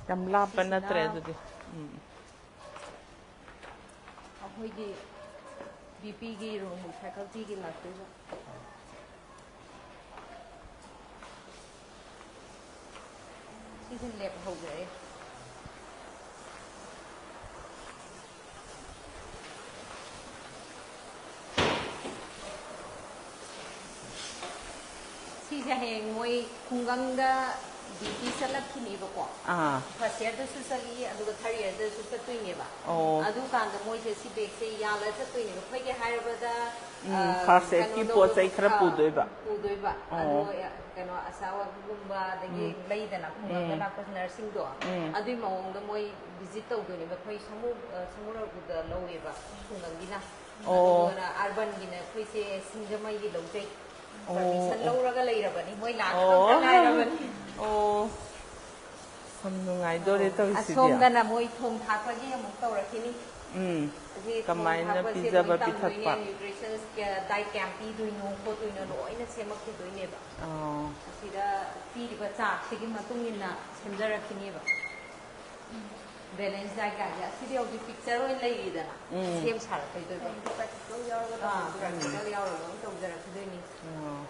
ꯌꯥꯝ ꯂꯥꯞꯄ ꯁꯤꯁꯤꯅ ꯅꯠꯇ꯭ꯔꯦ ꯑꯗꯨꯗꯤ꯫ ꯎꯝ꯫ ꯑꯩꯈꯣꯏꯒꯤ ꯕꯤ ꯄꯤꯒꯤ ꯔꯣꯝ ꯐꯦꯀꯜꯇꯤꯒꯤ ꯂꯥꯛꯇꯣꯏꯕ꯫ ꯁꯤꯁꯦ ꯂꯦꯞ ꯍꯧꯈ꯭ꯔꯦ꯫ ꯁꯤꯁꯦ ꯍꯌꯦꯡ ꯃꯣꯏ ꯈꯨꯡꯒꯪꯗ ꯗ꯭ꯌꯨꯇꯤ ꯆꯠꯂꯛꯈꯤꯅꯦꯕꯀꯣ꯫ ꯑꯥ ꯐꯥꯔꯁ ꯌꯔꯗꯁꯨ ꯆꯠꯂꯤ, ꯑꯗꯨꯒ ꯊꯥꯔꯠ ꯌꯔꯗꯁꯨ ꯆꯠꯇꯣꯏꯅꯦꯕ꯫ ꯑꯣ ꯑꯗꯨꯀꯥꯟꯗ ꯃꯣꯏꯁꯦ ꯁꯤ ꯕꯦꯒꯁꯦ ꯌꯥꯜꯂ ꯆꯠꯇꯣꯏꯅꯦꯕ꯫ ꯑꯩꯈꯣꯏꯒꯤ ꯍꯥꯏꯔꯕꯗ ꯎꯝ, ꯑ, ꯐꯥꯔꯁ ꯀꯩꯅꯣ ꯑꯦꯗꯀꯤ ꯂꯧꯕ ꯄꯣꯠ ꯆꯩ ꯈꯔ ꯑ, ꯄꯨꯗꯣꯏꯕ꯫ ꯄꯨꯗꯣꯏꯕ꯫ ꯑꯣ꯫ ꯑꯗꯣ ꯀꯩꯅꯣ ꯑꯁꯥ ꯋꯥꯒꯨꯝꯕ ꯑꯗꯒꯤ ꯂꯩꯗꯅ ꯈꯨꯡꯒꯪꯗ ꯎꯝ꯫ ꯂꯥꯛꯄ ꯅꯔꯁꯁꯤꯡꯗꯣ, ꯎꯝ꯫ ꯑꯗꯨꯒꯤ ꯃꯑꯣꯡꯗ ꯃꯣꯏ ꯚꯤꯖꯤꯠ ꯇꯧꯗꯣꯏꯅꯦꯕ꯫ ꯑꯩꯈꯣꯏ ꯁꯃꯨ ꯑ, ꯁꯃꯨꯔꯧꯗ ꯂꯧꯋꯦꯕ ꯈꯨꯡꯒꯪꯒꯤꯅ꯫ ꯑꯣ꯫ ꯑꯗꯨꯒ ꯑꯔꯕꯟꯒꯤꯅ ꯑꯩꯈꯣꯏꯁꯦ ꯁꯤꯡꯖꯃꯩꯒꯤ ꯂꯧꯖꯩ꯫ ꯑꯣ, ꯄꯔꯃꯤꯁꯟ ꯑꯣ꯫ ꯂꯧꯔꯒ ꯂꯩꯔꯕꯅꯤ, ꯃꯣꯏ ꯑꯣ꯫ ꯂꯥꯛꯀꯗꯕ ꯉꯥꯏꯔꯕꯅꯤ꯫ ꯑꯣ, ꯌꯥꯝ ꯅꯨꯡꯉꯥꯏꯗꯣꯔꯦ ꯇꯧꯔꯤꯁꯤꯗꯤ꯫ ꯑꯁꯣꯝꯗꯅ ꯃꯣꯏ ꯊꯣꯡ ꯊꯥꯛꯄꯒꯤ ꯑꯃꯨꯛ ꯇꯧꯔꯛꯈꯤꯅꯤ꯫ ꯎꯝ꯫ ꯑꯁꯤ ꯊꯣꯡ ꯀꯃꯥꯏꯅ ꯊꯥꯛꯄꯁꯦ ꯄꯤꯖꯕ ꯃꯣꯏ ꯇꯝꯗꯣꯏꯅꯦ, ꯄꯤꯊꯛꯄ? ꯅ꯭ꯌꯨꯇ꯭ꯔꯤꯁꯟꯁ ꯗꯥꯏꯠ ꯀꯌꯥꯝ ꯄꯤꯗꯣꯏꯅꯣ ꯈꯣꯠꯇꯣꯏꯅꯣ ꯂꯣꯏꯅ ꯁꯦꯝꯃꯛꯈꯤꯗꯣꯏꯅꯦꯕ꯫ ꯑꯣ꯫ ꯑꯁꯤꯗ ꯄꯤꯔꯤꯕ ꯆꯥꯔꯠꯁꯤꯒꯤ ꯃꯇꯨꯡ ꯏꯟꯅ ꯁꯦꯝꯖꯔꯛꯈꯤꯅꯦꯕ꯫ ꯕꯦꯂꯦꯟꯁ ꯗꯥꯏꯠ ꯀꯥꯏꯁꯦ ꯑꯁꯤꯗꯤ ꯍꯧꯖꯤꯛ ꯄꯤꯛꯆꯔ ꯑꯣꯏꯅ ꯂꯩꯔꯤꯗꯅ, ꯎꯝ꯫ ꯁꯦꯝ ꯁꯥꯔꯛꯇꯣꯏꯗꯣꯏꯕ꯫ ꯄ꯭ꯔꯦꯛꯇꯤꯀꯦꯜ ꯌꯥꯎꯔꯒ ꯇꯧꯕꯤꯗꯣꯏꯔꯥ? ꯄ꯭ꯔꯦꯛꯇꯤꯀꯦꯜ ꯌꯥꯎꯔꯒ ꯑꯗꯨꯝ ꯇꯧꯖꯔꯛꯈꯤꯗꯣꯏꯅꯤ꯫ ꯑꯣ꯫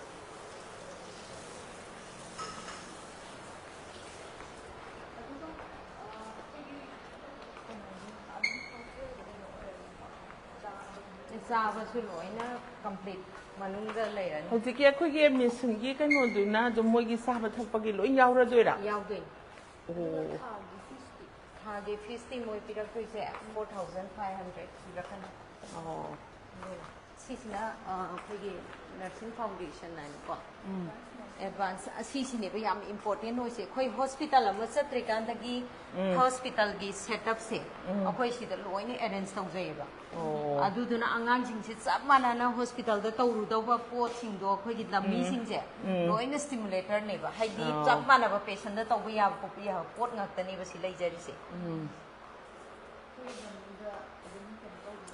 ꯆꯥꯕꯁꯨ ꯂꯣꯏꯅ ꯀꯝꯄ꯭ꯂꯤꯠ ꯃꯅꯨꯡꯗ ꯂꯩꯔꯅꯤ꯫ ꯍꯧꯖꯤꯛꯀꯤ ꯑꯩꯈꯣꯏꯒꯤ ꯑꯦꯗꯃꯤꯁꯟꯒꯤ ꯀꯩꯅꯣꯗꯨꯅ ꯑꯗꯨꯝ ꯃꯣꯏꯒꯤ ꯆꯥꯕ ꯊꯛꯄꯒꯤ ꯂꯣꯏ ꯌꯥꯎꯔꯗꯣꯏꯔꯥ? ꯌꯥꯎꯗꯣꯏꯅꯤ꯫ ꯑꯣ꯫ ꯊꯥꯒꯤ ꯐꯤꯁꯇꯤ ꯃꯣꯏ ꯄꯤꯔꯛꯇꯣꯏꯁꯦ ꯐꯣꯔ ꯊꯥꯎꯖꯟ ꯐꯥꯏꯚ ꯍꯟꯗ꯭ꯔꯦꯗ ꯄꯤꯔꯛꯀꯅꯤ꯫ ꯑꯣ꯫ ꯑꯗꯨꯅ ꯁꯤꯁꯤꯅ ꯑ, ꯑꯩꯈꯣꯏꯒꯤ ꯅꯔꯁꯤꯡ ꯐꯥꯎꯟꯗꯦꯁꯟ ꯍꯥꯏꯅꯀꯣ꯫ ꯎꯝ꯫ ꯑꯦꯗꯚꯥꯟꯁ ꯑꯁꯤꯁꯤꯅꯦꯕ ꯌꯥꯝ ꯏꯝꯄꯣꯔꯇꯦꯟ ꯑꯣꯏꯁꯦ꯫ ꯑꯩꯈꯣꯏ ꯍꯣꯁꯄꯤꯇꯥꯜ ꯑꯃ ꯆꯠꯇ꯭ꯔꯤꯀꯥꯟꯗꯒꯤ ꯎꯝ꯫ ꯍꯣꯁꯄꯤꯇꯥꯜꯒꯤ ꯁꯦꯠꯑꯞꯁꯦ ꯎꯝ꯫ ꯑꯩꯈꯣꯏ ꯁꯤꯗ ꯂꯣꯏꯅ ꯑꯦꯔꯦꯟꯖ ꯇꯧꯖꯩꯌꯦꯕ꯫ ꯑꯣ꯫ ꯑꯗꯨꯗꯨꯅ ꯑꯉꯥꯡꯁꯤꯡꯁꯦ ꯆꯞ ꯃꯥꯟꯅꯅ ꯍꯣꯁꯄꯤꯇꯥꯜꯗ ꯇꯧꯔꯨꯗꯧꯕ ꯄꯣꯠꯁꯤꯡꯗꯣ ꯑꯩꯈꯣꯏꯒꯤ ꯗꯝꯃꯤꯁꯤꯡꯁꯦ ꯎꯝ꯫ ꯂꯣꯏꯅ ꯁ꯭ꯇꯤꯃꯨꯂꯦꯇꯔꯅꯦꯕ꯫ ꯍꯥꯏꯗꯤ ꯑꯣ꯫ ꯆꯞ ꯃꯥꯟꯅꯕ ꯄꯦꯁꯟꯗ ꯇꯧꯕ ꯌꯥꯕ ꯈꯣꯠꯄ ꯌꯥꯕ ꯄꯣꯠ ꯉꯥꯛꯇꯅꯦꯕ ꯁꯤ ꯂꯩꯖꯔꯤꯁꯦ꯫ ꯎꯝ꯫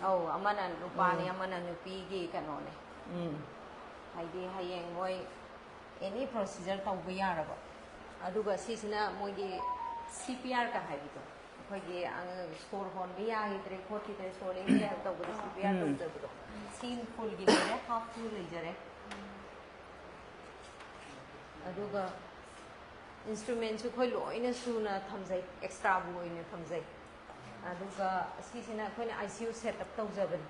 ꯑꯧ, ꯑꯃꯅ ꯅꯨꯄꯥꯅꯦ, ꯑꯃꯅ ꯅꯨꯄꯤꯒꯤ ꯀꯩꯅꯣꯅꯦ꯫ ꯎꯝ꯫ ꯍꯥꯏꯗꯤ ꯍꯌꯦꯡ ꯃꯣꯏ ꯑꯦꯅꯤ ꯄ꯭ꯔꯣꯁꯤꯖꯔ ꯇꯧꯕ ꯌꯥꯔꯕ꯫ ꯑꯗꯨꯒ ꯁꯤꯁꯤꯅ ꯃꯣꯏꯒꯤ ꯁꯤ ꯄꯤ ꯑꯥꯔꯒ ꯍꯥꯏꯕꯗꯣ, ꯑꯩꯈꯣꯏꯒꯤ ꯑꯉꯥꯡ ꯁꯣꯔ ꯍꯣꯟꯕ ꯌꯥꯈꯤꯗ꯭ꯔꯦ ꯈꯣꯠꯈꯤꯗ꯭ꯔꯦ, ꯁꯣꯔ ꯂꯦꯡꯕ ꯌꯥꯗ꯭ꯔꯦ ꯇꯧꯕꯗ ꯁꯤ ꯄꯤ ꯑꯥꯔ ꯎꯝ꯫ ꯇꯧꯖꯕꯗꯣ, ꯁꯤ ꯐꯨꯜꯒꯤ ꯂꯩꯔꯦ, ꯍꯥꯐꯁꯨ ꯂꯩꯖꯔꯦ꯫ ꯑꯗꯨꯒ ꯏꯟꯁꯇ꯭ꯔꯨꯃꯦꯟꯁꯨ ꯑꯩꯈꯣꯏ ꯂꯣꯏꯅ ꯁꯨꯅ ꯊꯝꯖꯩ, ꯑꯦꯛꯁꯇ꯭ꯔꯥꯕꯨ ꯑꯣꯏꯅ ꯊꯝꯖꯩ꯫ ꯑꯗꯨꯒ ꯁꯤꯁꯤꯅ ꯑꯩꯈꯣꯏꯅ I C U set up ꯇꯧꯖꯕꯅꯤ꯫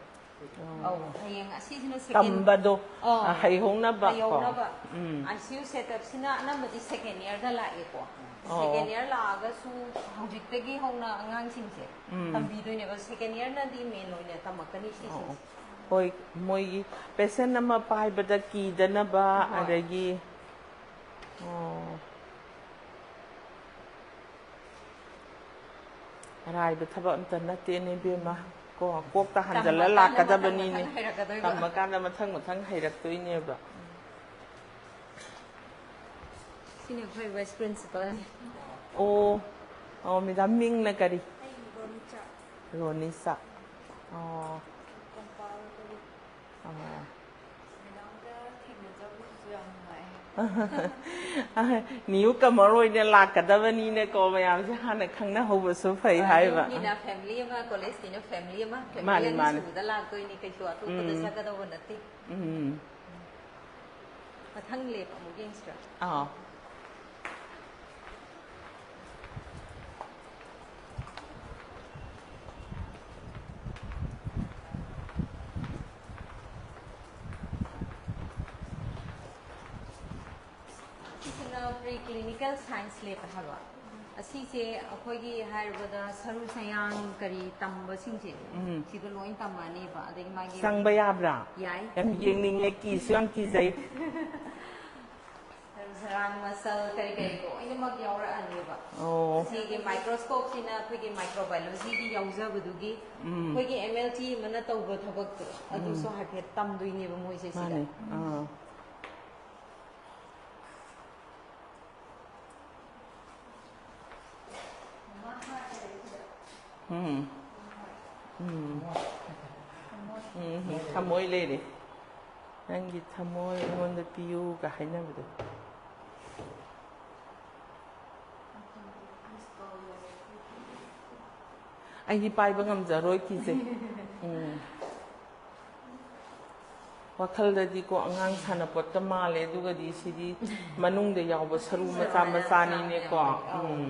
ꯑꯧ, ꯍꯌꯦꯡ ꯑꯁꯤꯁꯤꯅ second ꯇꯝꯕꯗꯣ ꯑꯥ, ꯑ, ꯍꯩꯍꯧꯅꯕ ꯀꯣ꯫ ꯍꯩꯍꯧꯅꯕ꯫ ꯎꯝ꯫ ICU setup ꯁꯤꯅ ꯑꯅꯝꯕꯗꯤ second year ꯗ ꯂꯥꯛꯑꯦꯀꯣ꯫ ꯑꯣ꯫ Second year ꯂꯥꯛꯑꯒꯁꯨ ꯍꯧꯖꯤꯛꯇꯒꯤ ꯍꯧꯅ ꯑꯉꯥꯡꯁꯤꯡꯁꯦ ꯎꯝ꯫ ꯇꯝꯕꯤꯗꯣꯏꯅꯦꯕ꯫ Second year ꯅꯗꯤ main ꯑꯣꯏꯅ ꯇꯝꯃꯛꯀꯅꯤ ꯑꯣ꯫ ꯁꯤꯁꯤꯡꯁꯦ꯫ ꯍꯣꯏ, ꯃꯣꯏꯒꯤ patient ꯑꯃ ꯄꯥꯏꯕꯗ ꯀꯤꯗꯅꯕ, ꯍꯣꯏ꯫ ꯑꯗꯒꯤ, ꯑꯣ꯫ ꯑꯔꯥꯏꯕ ꯊꯕꯛ ꯑꯝꯇ ꯅꯠꯇꯦꯅꯦ, ꯏꯕꯦꯝꯃ꯫ ꯀꯣ, ꯀꯣꯛꯇ ꯍꯟꯖꯜꯂ ꯇꯝꯃꯀꯥꯟꯗ ꯃꯊꯪ ꯂꯥꯛꯀꯗꯕꯅꯤꯅꯦ꯫ ꯃꯊꯪ ꯍꯩꯔꯛꯀꯗꯣꯏꯕ꯫ ꯇꯝꯃꯀꯥꯟꯗ ꯃꯊꯪ ꯃꯊꯪ ꯍꯩꯔꯛꯇꯣꯏꯅꯦꯕ꯫ ꯁꯤꯅ ꯑꯩꯈꯣꯏ vice principal ꯅꯤ꯫ ꯑꯣ, ꯑꯣ, madam ꯃꯤꯡꯅ ꯀꯔꯤ? ꯑꯩ ꯔꯣꯅꯤꯆꯥ꯫ ꯔꯣꯅꯤꯆꯥ꯫ ꯑꯣ꯫ ꯀꯝꯄꯥꯜ ꯀꯔꯤ? ꯑꯣ꯫ Madam ꯒ ꯊꯦꯡꯅꯖꯕꯁꯤꯁꯨ ꯌꯥꯝ ꯅꯨꯡꯉꯥꯏ꯫ New comer ꯑꯣꯏꯅ ꯂꯥꯛꯀꯗꯕꯅꯤꯅꯀꯣ, ꯃꯌꯥꯝꯁꯦ ꯍꯥꯟꯅ ꯈꯪꯅꯍꯧꯕꯁꯨ ꯐꯩ ꯍꯥꯏꯕ꯫ ꯌꯨꯝꯒꯤꯅ family ꯑꯃ, college ꯀꯤꯅ family ꯑꯃ, family ꯃꯥꯅꯤ, ꯑꯅꯤ ꯃꯥꯅꯤ꯫ ꯁꯨꯕꯗ ꯂꯥꯛꯇꯣꯏꯅꯤ, ꯀꯩꯁꯨ ꯑꯇꯣꯞꯄꯗ ꯎꯝ꯫ ꯆꯠꯀꯗꯧꯕ ꯅꯠꯇꯦ꯫ ꯎꯝ꯫ ꯃꯊꯪ ꯂꯦꯞ ꯑꯃꯨꯛ ꯌꯦꯡꯁꯤꯔꯥ? ꯑꯥ꯫ ꯁꯤꯁꯤꯅ pre clinical science ꯂꯦꯞ ꯍꯥꯏꯕ꯫ ꯑꯁꯤꯁꯦ ꯑꯩꯈꯣꯏꯒꯤ ꯍꯥꯏꯔꯕꯗ ꯁꯔꯨ ꯁꯌꯥꯡ ꯀꯔꯤ ꯇꯝꯕꯁꯤꯡꯁꯦ ꯎꯝ꯫ ꯁꯤꯗ ꯂꯣꯏ ꯇꯝꯃꯅꯦꯕ꯫ ꯑꯗꯒꯤ ꯃꯥꯒꯤ ꯆꯪꯕ ꯌꯥꯕ꯭ꯔꯥ? ꯌꯥꯏ꯫ ꯌꯥꯝ ꯌꯦꯡꯅꯤꯡꯉꯦ, ꯀꯤꯁꯨ ꯌꯥꯝ ꯀꯤꯖꯩ꯫ ꯁꯔꯨ ꯁꯔꯥꯡ, muscle ꯀꯔꯤ ꯀꯔꯤ ꯂꯣꯏꯅꯃꯛ ꯌꯥꯎꯔꯛꯑꯅꯦꯕ꯫ ꯑꯣ꯫ ꯁꯤꯒꯤ microscope ꯁꯤꯅ ꯑꯩꯈꯣꯏꯒꯤ microbiology ꯒꯤ ꯌꯥꯎꯖꯕꯗꯨꯒꯤ ꯎꯝ꯫ ꯑꯩꯈꯣꯏꯒꯤ MLT ꯑꯃꯅ ꯇꯧꯕ ꯊꯕꯛꯇꯣ ꯑꯗꯨꯁꯨ ꯎꯝ꯫ ꯍꯥꯏꯐꯦꯠ ꯇꯝꯗꯣꯏꯅꯦꯕ ꯃꯣꯏꯁꯦ ꯁꯤꯗ꯫ ꯃꯥꯅꯦ꯫ ꯑꯥ꯫ ꯎꯝ꯫ ꯎꯝ꯫ ꯎꯝ, ꯊꯃꯣꯏ ꯂꯩꯔꯦ꯫ ꯅꯪꯒꯤ ꯊꯃꯣꯏ ꯑꯩꯉꯣꯟꯗ ꯄꯤꯌꯨꯒ ꯍꯥꯏꯅꯕꯗꯣ꯫ ꯑꯩꯗꯤ ꯄꯥꯏꯕ ꯉꯝꯖꯔꯣꯏ, ꯀꯤꯖꯩ꯫ ꯎꯝ꯫ ꯋꯥꯈꯜꯗꯗꯤꯀꯣ ꯑꯉꯥꯡ ꯁꯥꯟꯅꯄꯣꯠꯀ ꯃꯥꯜꯂꯦ, ꯑꯗꯨꯒꯗꯤ ꯁꯤꯗꯤ ꯃꯅꯨꯡꯗ ꯌꯥꯎꯕ ꯁꯔꯨ ꯃꯆꯥ ꯃꯆꯥꯅꯤꯅꯦꯀꯣ꯫ ꯎꯝ꯫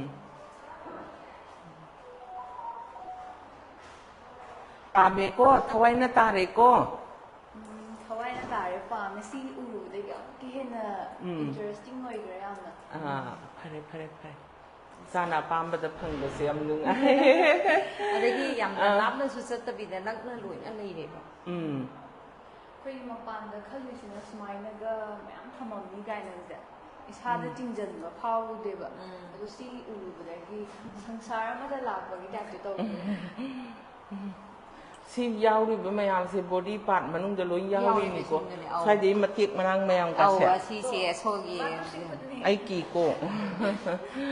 ꯄꯥꯝꯃꯦꯀꯣ, ꯊꯋꯥꯏꯅ ꯇꯥꯔꯦꯀꯣ꯫ ꯎꯝ, ꯊꯋꯥꯏꯅ ꯇꯥꯔꯦ, ꯄꯥꯝꯃꯦ꯫ ꯁꯤ ꯎꯔꯨꯕꯗꯒꯤ ꯑꯃꯨꯛꯀ ꯍꯦꯟꯅ ꯎꯝ꯫ Interesting ꯑꯣꯏꯈ꯭ꯔꯦ ꯌꯥꯝꯅ꯫ ꯑꯥ, ꯐꯔꯦ ꯐꯔꯦ ꯐꯔꯦ꯫ ꯏꯆꯥꯅ ꯑꯄꯥꯝꯕꯗ ꯐꯪꯕꯁꯦ ꯌꯥꯝ ꯅꯨꯡꯉꯥꯏ꯫ ꯑꯗꯒꯤ ꯌꯥꯝꯅ ꯑꯥ꯫ ꯂꯥꯞꯅꯁꯨ ꯆꯠꯇꯕꯤꯗ ꯅꯛꯅ ꯂꯣꯏꯅ ꯂꯩꯔꯦꯕ꯫ ꯎꯝ꯫ ꯑꯩꯈꯣꯏꯒꯤ ꯃꯄꯥꯟꯗ ꯈꯜꯂꯤꯁꯤꯅ ꯁꯨꯃꯥꯏꯅꯒ ꯃꯌꯥꯝ ꯊꯝꯃꯝꯅꯤ ꯀꯥꯏꯅꯒꯁꯦ ꯏꯁꯥꯗ ꯆꯤꯡꯁꯤꯟꯕ ꯐꯥꯎꯗꯦꯕ꯫ ꯎꯝ꯫ ꯑꯗꯣ ꯁꯤ ꯎꯔꯨꯕꯗꯒꯤ ꯁꯪꯁꯥꯔ ꯑꯃꯗ ꯂꯥꯛꯄꯒꯤ ꯇꯥꯏꯞꯇ ꯇꯧꯕ꯫ ꯁꯤ ꯌꯥꯎꯔꯤꯕ ꯃꯌꯥꯝꯁꯦ body part ꯃꯅꯨꯡꯗ ꯂꯣꯏ ꯌꯥꯎꯔꯤꯅꯤꯀꯣ꯫ ꯌꯥꯎꯔꯤꯕꯁꯤꯡꯗꯨꯅꯦ, ꯑꯧ꯫ ꯁ꯭ꯋꯥꯏꯗꯩ ꯃꯇꯦꯛ ꯃꯔꯥꯡ ꯃꯌꯥꯝ ꯑꯧ, ꯀꯥꯁꯦ꯫ ꯑꯁꯤꯁꯦ ꯁꯣꯒꯤ ꯑꯩ ꯀꯤꯀꯣ꯫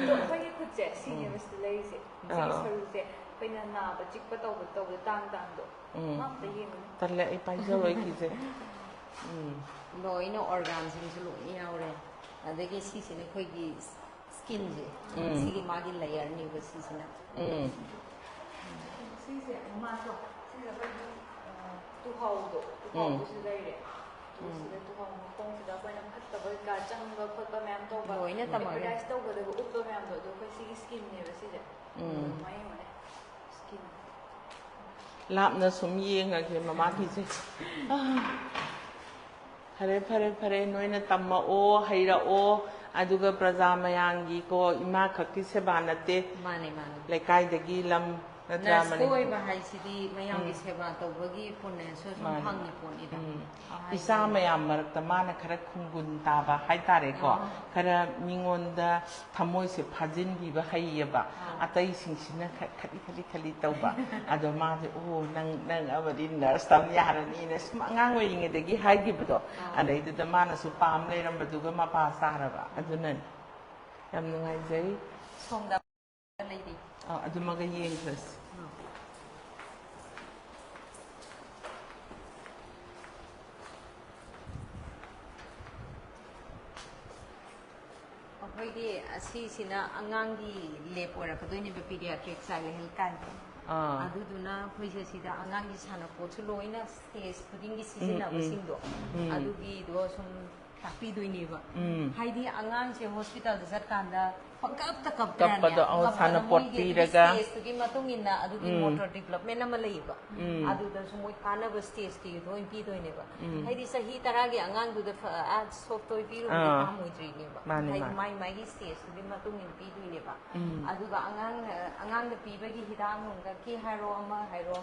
ꯑꯗꯣ ꯑꯩꯈꯣꯏꯒꯤ ꯈꯨꯠꯁꯦ ꯁꯤꯅꯦꯕ ꯁꯤꯗ ꯂꯩꯔꯤꯁꯦ꯫ ꯁꯤꯒꯤ ꯑꯥ꯫ ꯁꯔꯨꯁꯦ ꯑꯩꯈꯣꯏꯅ ꯅꯥꯕ ꯆꯤꯛꯄ ꯇꯧꯕ ꯇꯧꯕꯗ ꯇꯥꯡ ꯇꯥꯡꯗꯣ꯫ ꯎꯝ꯫ ꯑꯝꯇ ꯌꯦꯡꯉꯨꯅꯦ꯫ ꯇꯜꯂꯦ, ꯑꯩ ꯄꯥꯏꯖꯔꯣꯏ, ꯀꯤꯖꯩ꯫ ꯎꯝ꯫ ꯂꯣꯏꯅ organꯁꯤꯡꯁꯨ ꯂꯣꯏꯅ ꯌꯥꯎꯔꯦ꯫ ꯑꯗꯒꯤ ꯁꯤꯁꯤꯅ ꯑꯩꯈꯣꯏꯒꯤ skinꯁꯦ꯫ ꯎꯝ꯫ ꯁꯤꯒꯤ ꯃꯥꯒꯤ layerꯅꯦꯕ ꯁꯤꯁꯤꯅ꯫ ꯎꯝ꯫ ꯁꯤꯁꯦ ꯃꯃꯥꯡꯗꯣ ꯁꯤꯁꯦ ꯑꯩꯈꯣꯏꯒꯤ ꯑ, ꯇꯨꯍꯥꯎꯗꯣ ꯇꯨꯍꯥꯎꯗꯨꯁꯨ ꯂꯩꯔꯦ꯫ ꯑꯗꯨ ꯁꯤꯗ ꯇꯨꯍꯥꯎ ꯃꯈꯣꯡꯁꯤꯗ ꯑꯩꯈꯣꯏꯅ ꯐꯠꯇꯕ ꯀꯩꯀꯥ ꯆꯪꯕ ꯈꯣꯠꯄ ꯃꯌꯥꯝ ꯇꯧꯕ ꯂꯣꯏꯅ ꯇꯝꯃꯒꯦ꯫ Advertise ꯇꯧꯕꯗꯒ ꯎꯠꯄ ꯃꯌꯥꯝꯗꯣ ꯑꯗꯣ ꯑꯩꯈꯣꯏ ꯁꯤꯒꯤ skinꯅꯦꯕ ꯁꯤꯁꯦ꯫ ꯎꯝ꯫ ꯃꯥ ꯌꯦꯡꯉꯨꯅꯦ꯫ Skin꯫ ꯂꯥꯞꯅ ꯁꯨꯝ ꯌꯦꯡꯉꯒꯦ ꯃꯃꯥꯒꯤꯁꯦ꯫ ꯑꯥ꯫ ꯐꯔꯦ ꯐꯔꯦ ꯐꯔꯦ, ꯅꯣꯏꯅ ꯇꯝꯃꯛꯑꯣ, ꯍꯩꯔꯛꯑꯣ꯫ ꯑꯗꯨꯒ ꯄ꯭ꯔꯖꯥ ꯃꯌꯥꯝꯒꯤꯀꯣ, ꯏꯃꯥ ꯈꯛꯀꯤ ꯁꯦꯕꯥ ꯅꯠꯇꯦ꯫ ꯃꯥꯅꯦ ꯃꯥꯅꯦ꯫ ꯂꯩꯀꯥꯏꯗꯒꯤ ꯂꯝ ꯅꯠꯇ꯭ꯔꯥ? Nurseꯀ ꯃꯅꯤ- ꯑꯣꯏꯕ ꯍꯥꯏꯁꯤꯗꯤ ꯃꯌꯥꯝꯒꯤ ꯁꯦꯕꯥ ꯇꯧꯕꯒꯤ ꯄꯨꯟꯅꯁꯨ ꯁꯨꯝ ꯃꯥꯅꯦ꯫ ꯐꯪꯉꯤ ꯄꯣꯠꯅꯤꯗ꯫ ꯎꯝ꯫ ꯑꯍꯥꯏꯕꯗꯤ ꯏꯆꯥ ꯃꯌꯥꯝ ꯃꯔꯛꯇ ꯃꯥꯅ ꯈꯔ ꯈꯨꯡꯒꯨꯟ ꯇꯥꯕ ꯍꯥꯏꯇꯥꯔꯦꯀꯣ꯫ ꯑꯥ꯫ ꯈꯔ ꯃꯤꯉꯣꯟꯗ ꯊꯃꯣꯏꯁꯦ ꯐꯥꯖꯤꯟꯕꯤꯕ ꯍꯩꯌꯦꯕ꯫ ꯑꯥ꯫ ꯑꯇꯩꯁꯤꯡꯁꯤꯅ ꯈꯔ ꯈꯠꯂꯤ ꯈꯠꯂꯤ ꯈꯠꯂꯤ ꯇꯧꯕ꯫ ꯑꯗꯣ ꯃꯥꯁꯦ, "ꯑꯣ, ꯅꯪ, ꯅꯪ ꯑꯃꯗꯤ nurse ꯇꯝ ꯌꯥꯔꯅꯤꯅ" ꯁꯨꯝ ꯑꯉꯥꯡ ꯑꯣꯏꯔꯤꯉꯩꯗꯒꯤ ꯍꯥꯏꯈꯤꯕꯗꯣ꯫ ꯑꯥ꯫ ꯑꯗꯩꯗꯨꯗ ꯃꯥꯅꯁꯨ ꯄꯥꯝ ꯂꯩꯔꯝꯕꯗꯨꯒ ꯃꯄꯥ ꯆꯥꯔꯕ꯫ ꯑꯗꯨꯅꯅꯤ꯫ ꯌꯥꯝ ꯅꯨꯡꯉꯥꯏꯖꯩ꯫ ꯁꯣꯝꯗ ꯂꯩꯔꯤ꯫ ꯑꯥ, ꯑꯗꯨꯃꯒ ꯌꯦꯡꯈ꯭ꯔꯁꯤ꯫ ꯑꯩꯈꯣꯏꯒꯤ ꯑꯁꯤꯁꯤꯅ ꯑꯉꯥꯡꯒꯤ lab ꯑꯣꯏꯔꯛꯀꯗꯣꯏꯅꯦꯕ, pediatric child health ꯀꯥꯏꯅ꯫ ꯑꯥ꯫ ꯑꯗꯨꯗꯨꯅ ꯑꯩꯈꯣꯏꯁꯦ ꯁꯤꯗ ꯑꯉꯥꯡꯒꯤ ꯁꯥꯟꯅꯄꯣꯠꯁꯨ ꯂꯣꯏꯅ stage ꯈꯨꯗꯤꯡꯒꯤ ꯁꯤꯖꯤꯟꯅꯕꯁꯤꯡꯗꯣ, ꯎꯝ꯫ ꯑꯗꯨꯒꯤꯗꯣ ꯁꯨꯝ ꯇꯥꯛꯄꯤꯗꯣꯏꯅꯦꯕ꯫ ꯎꯝ ꯍꯥꯏꯗꯤ ꯑꯉꯥꯡꯁꯦ ꯍꯣꯁꯄꯤꯇꯥꯜꯗ ꯆꯠꯀꯥꯟꯗ ꯄꯪꯀꯞꯇ ꯀꯞꯇ꯭ꯔꯅꯦ꯫ ꯀꯞꯄꯗꯣ, ꯑꯧ, ꯀꯞꯄꯗ ꯁꯥꯟꯅꯄꯣꯠ ꯃꯣꯏꯒꯤ ꯄꯤꯔꯒ꯫ ꯁ꯭ꯇꯦꯖꯇꯨꯒꯤ ꯃꯇꯨꯡ ꯏꯟꯅ ꯑꯗꯨꯒꯤ ꯎꯝ ꯃꯣꯇꯣꯔ ꯗꯤꯕꯂꯞꯃꯦꯟ ꯑꯃ ꯂꯩꯌꯦꯕ꯫ ꯎꯝ ꯑꯗꯨꯗꯁꯨ ꯃꯣꯏ ꯀꯥꯟꯅꯕ ꯁ꯭ꯇꯦꯖꯇꯤ ꯂꯣꯏ ꯄꯤꯗꯣꯏꯅꯦꯕ꯫ ꯎꯝ ꯍꯥꯏꯗꯤ ꯆꯍꯤ ꯇꯔꯥꯒꯤ ꯑꯉꯥꯡꯗꯨꯗ ꯐ- ꯑ, ꯁꯣꯐ ꯇꯣꯏ ꯄꯤꯔꯨꯕꯗꯤ ꯑꯥ꯫ ꯄꯥꯝꯃꯣꯏꯗ꯭ꯔꯤꯅꯦꯕ꯫ ꯃꯥꯅꯤ, ꯍꯥꯏꯗꯤ ꯃꯥꯅꯤ꯫ ꯃꯥꯏ ꯃꯥꯏꯒꯤ ꯁ꯭ꯇꯦꯖꯇꯨꯒꯤ ꯃꯇꯨꯡ ꯏꯟꯅ ꯄꯤꯗꯣꯏꯅꯦꯕ꯫ ꯎꯝ ꯑꯗꯨꯒ ꯑꯉꯥꯡ ꯑꯉꯥꯡꯗ ꯄꯤꯕꯒꯤ ꯍꯤꯗꯥꯛ ꯅꯨꯡꯗꯛꯀꯤ ꯍꯥꯏꯔꯣ ꯑꯃ ꯍꯥꯏꯔꯣ,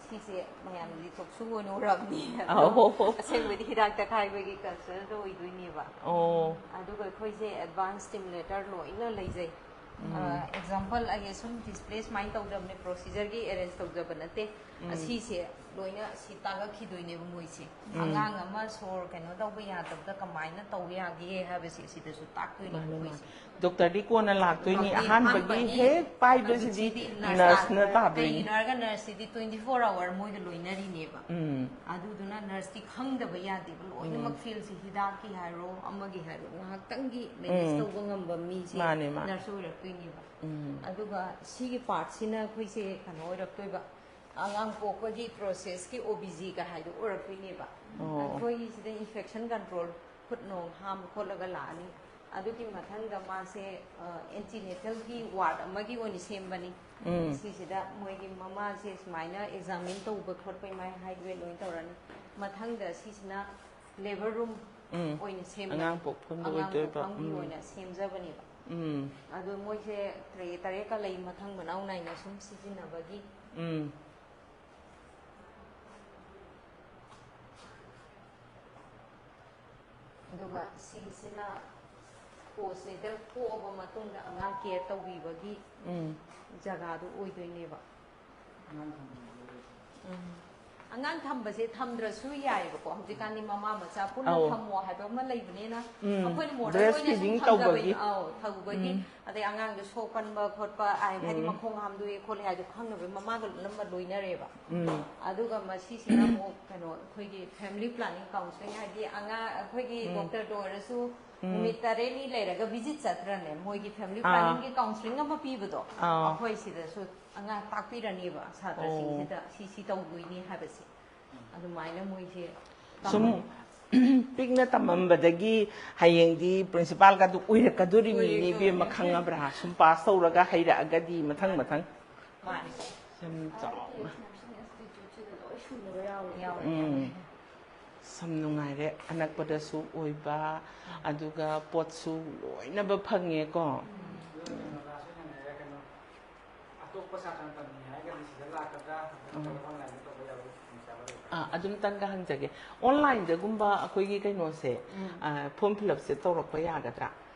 ꯁꯤꯁꯦ ꯃꯌꯥꯝꯗꯤ ꯇꯣꯛꯁꯨ ꯑꯣꯏꯅ ꯎꯔꯕꯅꯤ꯫ ꯑꯧ꯫ ꯑꯁꯦꯡꯕꯗꯤ ꯍꯤꯗꯥꯛ ꯇꯛꯈꯥꯏꯕꯒꯤ ꯀꯜꯆꯔꯗꯣ ꯑꯣꯏꯗꯣꯏꯅꯦꯕ꯫ ꯑꯣ ꯑꯗꯨꯒ ꯑꯩꯈꯣꯏꯁꯦ ꯑꯦꯗꯚꯥꯟꯁ ꯁ꯭ꯇꯤꯃꯨꯂꯦꯇꯔ ꯂꯣꯏꯅ ꯂꯩꯖꯩ꯫ ꯎꯝ ꯑꯦꯛꯖꯥꯝꯄꯜ ꯑꯩ ꯁꯨꯝ ꯗꯤꯁꯄ꯭ꯂꯦ ꯁꯨꯃꯥꯏꯅ ꯇꯧꯗꯕꯅꯦ, ꯄ꯭ꯔꯣꯁꯤꯖꯔꯒꯤ ꯑꯦꯔꯦꯟꯖ ꯇꯧꯖꯕ ꯅꯠꯇꯦ꯫ ꯎꯝ ꯑꯁꯤꯁꯦ ꯂꯣꯏꯅ ꯁꯤ ꯇꯥꯛꯂꯛꯈꯤꯗꯣꯏꯅꯦꯕ ꯃꯣꯏꯁꯦ꯫ ꯎꯝ ꯑꯉꯥꯡ ꯑꯃ ꯁꯣꯔ ꯀꯩꯅꯣ ꯇꯧꯕ ꯌꯥꯗꯕꯗ ꯀꯃꯥꯏꯅ ꯇꯧꯕ ꯌꯥꯒꯦ ꯍꯥꯏꯕꯁꯦ ꯁꯤꯗꯁꯨ ꯇꯥꯛꯇꯣꯏꯅꯦ ꯃꯥꯅꯦ, ꯃꯥꯅꯦ꯫ ꯑꯩꯈꯣꯏꯁꯦ꯫ ꯗꯣꯛꯇꯔꯗꯤ ꯀꯣꯟꯅ ꯂꯥꯛꯇꯣꯏꯅꯤ, ꯗꯣꯛꯇꯔꯗꯤ ꯑꯍꯥꯟꯕꯒꯤ ꯑꯍꯥꯟꯕꯅꯤ꯫ ꯍꯦꯛ ꯄꯥꯏꯕꯁꯤꯗꯤ ꯍꯧꯖꯤꯛꯁꯤꯗꯤ ꯅꯔꯁ ꯅꯔꯁꯅ ꯇꯥ-, ꯇꯥꯗꯣꯏꯅꯤ꯫ ꯀꯩꯒꯤꯅꯣ ꯍꯥꯏꯔꯒ ꯅꯔꯁꯁꯤꯗꯤ ꯇ꯭ꯋꯦꯟꯇꯤ ꯐꯣꯔ ꯑꯋꯥꯔ ꯃꯣꯏꯒ ꯂꯣꯏꯅꯔꯤꯅꯦꯕ꯫ ꯎꯝ ꯑꯗꯨꯗꯨꯅ ꯅꯔꯁꯇꯤ ꯈꯪꯗꯕ ꯌꯥꯗꯦꯕ, ꯂꯣꯏꯅꯃꯛ ꯎꯝ꯫ ꯐꯤꯜꯁꯦ ꯍꯤꯗꯥꯛꯀꯤ ꯍꯥꯏꯔꯣ ꯑꯃꯒꯤ ꯍꯥꯏꯔꯣ ꯉꯥꯏꯍꯥꯛꯇꯪꯒꯤ ꯃꯦꯅꯦꯖ ꯎꯝ꯫ ꯇꯧꯕ ꯉꯝꯕ ꯃꯤꯁꯦ ꯃꯥꯅꯦ, ꯃꯥꯅꯦ꯫ ꯅꯔꯁ ꯑꯣꯏꯔꯛꯇꯣꯏꯅꯦꯕ꯫ ꯎꯝ ꯑꯗꯨꯒ ꯁꯤꯒꯤ ꯄꯥꯔꯠꯁꯤꯅ ꯑꯩꯈꯣꯏꯁꯦ ꯀꯩꯅꯣ ꯑꯣꯏꯔꯛꯇꯣꯏꯕ, ꯑꯉꯥꯡ ꯄꯣꯛꯄꯒꯤ ꯄ꯭ꯔꯣꯁꯦꯁꯀꯤ ꯑꯣ ꯕꯤ ꯖꯤꯒ ꯍꯥꯏꯗꯣ ꯑꯣꯏꯔꯛꯇꯣꯏꯅꯦꯕ꯫ ꯑꯣ꯫ ꯑꯩꯈꯣꯏꯒꯤꯁꯤꯗ ꯏꯟꯐꯦꯛꯁꯟ ꯀꯟꯇ꯭ꯔꯣꯜ, ꯈꯨꯠ ꯅꯣꯡ ꯍꯥꯝ ꯈꯣꯠꯂꯒ ꯂꯥꯛꯑꯅꯤ꯫ ꯑꯗꯨꯒꯤ ꯃꯊꯪꯗ ꯃꯥꯁꯦ ꯑꯦꯟꯇꯤꯅꯦꯇꯦꯜꯒꯤ ꯋꯥꯔꯗ ꯑꯃꯒꯤ ꯑꯣꯏꯅ ꯁꯦꯝꯕꯅꯤ꯫ ꯎꯝ ꯁꯤꯁꯤꯗ ꯃꯣꯏꯒꯤ ꯃꯃꯥꯁꯦ ꯁꯨꯃꯥꯏꯅ ꯑꯦꯛꯖꯥꯃꯤꯟ ꯇꯧꯕ ꯈꯣꯠꯄ ꯏꯃꯥꯏ ꯍꯥꯏꯗ꯭ꯔꯦ ꯂꯣꯏ ꯇꯧꯔꯅꯤ꯫ ꯃꯊꯪꯗ ꯁꯤꯁꯤꯅ ꯂꯦꯕꯔ ꯔꯨꯝ ꯎꯝ꯫ ꯑꯣꯏꯅ ꯁꯦꯝꯕ, ꯑꯉꯥꯡ ꯄꯣꯛꯐꯝꯗ ꯑꯉꯥꯡ ꯑꯣꯏꯗꯣꯏꯕ꯫ ꯄꯣꯛꯐꯝꯒꯤ ꯎꯝ꯫ ꯑꯣꯏꯅ ꯁꯦꯝꯖꯕꯅꯦꯕ꯫ ꯎꯝ ꯑꯗꯣ ꯃꯣꯏꯁꯦ ꯇ꯭ꯔꯦ ꯇꯔꯦꯠꯀ ꯂꯩ, ꯃꯊꯪ ꯃꯅꯥꯎ ꯅꯥꯏꯅ ꯁꯨꯝ ꯁꯤꯖꯤꯟꯅꯕꯒꯤ꯫ ꯎꯝ꯫ ꯑꯗꯨꯒ ꯁꯤꯒꯤꯁꯤꯅ ꯄꯣꯁ ꯅꯦꯇꯦꯜ ꯄꯣꯛꯑꯕ ꯃꯇꯨꯡꯗ ꯑꯉꯥꯡ ꯀꯦꯌꯔ ꯇꯧꯕꯤꯕꯒꯤ ꯎꯝ꯫ ꯖꯒꯥꯗꯨ ꯑꯣꯏꯗꯣꯏꯅꯦꯕ꯫ ꯎꯝ꯫ ꯑꯉꯥꯡ ꯊꯝꯕꯁꯦ ꯊꯝꯗ꯭ꯔꯁꯨ ꯌꯥꯏꯑꯕꯀꯣ꯫ ꯍꯧꯖꯤꯛꯀꯥꯟꯗꯤ ꯃꯃꯥ ꯃꯆꯥ ꯄꯨꯟꯅ ꯑꯧ꯫ ꯊꯝꯃꯣ ꯍꯥꯏꯕ ꯑꯃ ꯂꯩꯕꯅꯤꯅ, ꯎꯝ꯫ ꯑꯩꯈꯣꯏꯅ ꯃꯣꯗꯔꯟ ꯕ꯭ꯔꯦꯁ ꯑꯣꯏꯅ ꯁꯨꯝ ꯐꯤꯗꯤꯡ ꯊꯝꯖꯕꯩ, ꯇꯧꯕꯒꯤ꯫ ꯑꯧ, ꯊꯧꯕꯒꯤ꯫ ꯎꯝ꯫ ꯑꯗꯩ ꯑꯉꯥꯡꯗꯣ ꯁꯣꯛꯀꯟꯕ ꯈꯣꯠꯄ, ꯑꯥꯏ-, ꯍꯥꯏꯗꯤ ꯎꯝ꯫ ꯃꯈꯣꯡ ꯍꯥꯝꯗꯣꯛꯑꯦ ꯈꯣꯠꯂꯦ ꯍꯥꯏꯗꯣ ꯈꯪꯅꯕꯒꯤ ꯃꯃꯥꯒ ꯑꯅꯝꯕ ꯂꯣꯏꯅꯔꯦꯕ꯫ ꯎꯝ꯫ ꯑꯗꯨꯒ ꯃꯁꯤꯁꯤꯅ ꯑꯃꯨꯛ ꯀꯩꯅꯣ, ꯑꯩꯈꯣꯏꯒꯤ ꯐꯦꯃꯤꯂꯤ ꯄ꯭ꯂꯥꯅꯤꯡ ꯀꯥꯎꯟꯁꯤꯂꯤꯡ, ꯍꯥꯏꯗꯤ ꯑꯉꯥꯡ, ꯑꯩꯈꯣꯏꯒꯤ ꯎꯝ꯫ ꯗꯣꯛꯇꯔꯗ ꯑꯣꯏꯔꯁꯨ ꯎꯝ꯫ ꯅꯨꯃꯤꯠ ꯇꯔꯦꯠꯅꯤ ꯂꯩꯔꯒ ꯚꯤꯖꯤꯠ ꯆꯠꯇ꯭ꯔꯅꯦ, ꯃꯣꯏꯒꯤ ꯐꯦꯃꯤꯂꯤ ꯑꯥ꯫ ꯄ꯭ꯂꯥꯅꯤꯡꯒꯤ ꯀꯥꯎꯟꯁꯤꯂꯤꯡ ꯑꯃ ꯄꯤꯕꯗꯣ, ꯑꯥ꯫ ꯑꯩꯈꯣꯏ ꯁꯤꯗꯁꯨ ꯑꯉꯥꯡ ꯇꯥꯛꯄꯤꯔꯅꯦꯕ, ꯁꯥꯇ꯭ꯔꯁꯤꯡꯁꯤꯗ ꯁꯤ ꯁꯤ ꯇꯧꯗꯣꯏꯅꯤ ꯍꯥꯏꯕꯁꯦ꯫ ꯑꯗꯨꯃꯥꯏꯅ ꯃꯣꯏꯁꯦ ꯁꯨꯝ ꯇꯝꯃꯅꯤ꯫ ꯄꯤꯛꯅ ꯇꯝꯃꯝꯕꯗꯒꯤ ꯍꯌꯦꯡꯗꯤ ꯄ꯭ꯔꯤꯟꯁꯤꯄꯥꯜꯒꯗꯨ ꯑꯣꯏꯔꯛꯀꯗꯣꯔꯤꯕꯅꯤꯅꯦ, ꯏꯕꯦꯝꯃ, ꯈꯪꯉꯕ꯭ꯔꯥ? ꯁꯨꯝ ꯄꯥꯁ ꯇꯧꯔꯒ ꯍꯩꯔꯛꯑꯒꯗꯤ ꯃꯊꯪ ꯃꯊꯪ꯫ ꯃꯥꯅꯤ꯫ ꯌꯥꯝ ꯆꯥꯎꯅ꯫ ꯅꯔꯁꯤꯡ ꯏꯟꯁꯇꯤꯇ꯭ꯌꯨꯠꯁꯤꯗ ꯂꯣꯏ ꯁꯨꯅꯕ ꯌꯥꯎꯔꯦ꯫ ꯌꯥꯎꯔꯦ, ꯎꯝ꯫ ꯌꯥꯎꯔꯦ꯫ ꯁꯝ ꯅꯨꯡꯉꯥꯏꯔꯦ, ꯑꯅꯛꯄꯗꯁꯨ ꯑꯣꯏꯕ, ꯑꯗꯨꯒ ꯄꯣꯠꯁꯨ ꯂꯣꯏꯅꯕ ꯐꯪꯉꯦꯀꯣ꯫ ꯑꯇꯣꯞꯄ ꯁꯥꯇ꯭ꯔꯅ ꯇꯝꯅꯤꯡꯉꯦ ꯍꯥꯏꯔꯒꯗꯤ ꯁꯤꯗ ꯂꯥꯛꯀꯗ꯭ꯔꯥ, ꯅꯠꯇ꯭ꯔꯒ ꯎꯝ꯫ ꯑꯣꯟꯂꯥꯏꯟꯗ ꯇꯧꯕ ꯌꯥꯕ ꯈꯨꯗꯣꯡꯆꯥꯕ ꯂꯩꯕ꯭ꯔꯥ? ꯑꯥ, ꯑꯗꯨꯝꯇꯪꯒ ꯍꯪꯖꯒꯦ꯫ ꯑꯣꯟꯂꯥꯏꯟꯗꯒꯨꯝꯕ ꯑꯩꯈꯣꯏꯒꯤ ꯀꯩꯅꯣꯁꯦ, ꯎꯝ꯫ ꯑꯥ, ꯐꯣꯔꯝ ꯐꯤꯜ ꯑꯞꯁꯦ ꯇꯧꯔꯛꯄ ꯌꯥꯒꯗ꯭ꯔꯥ?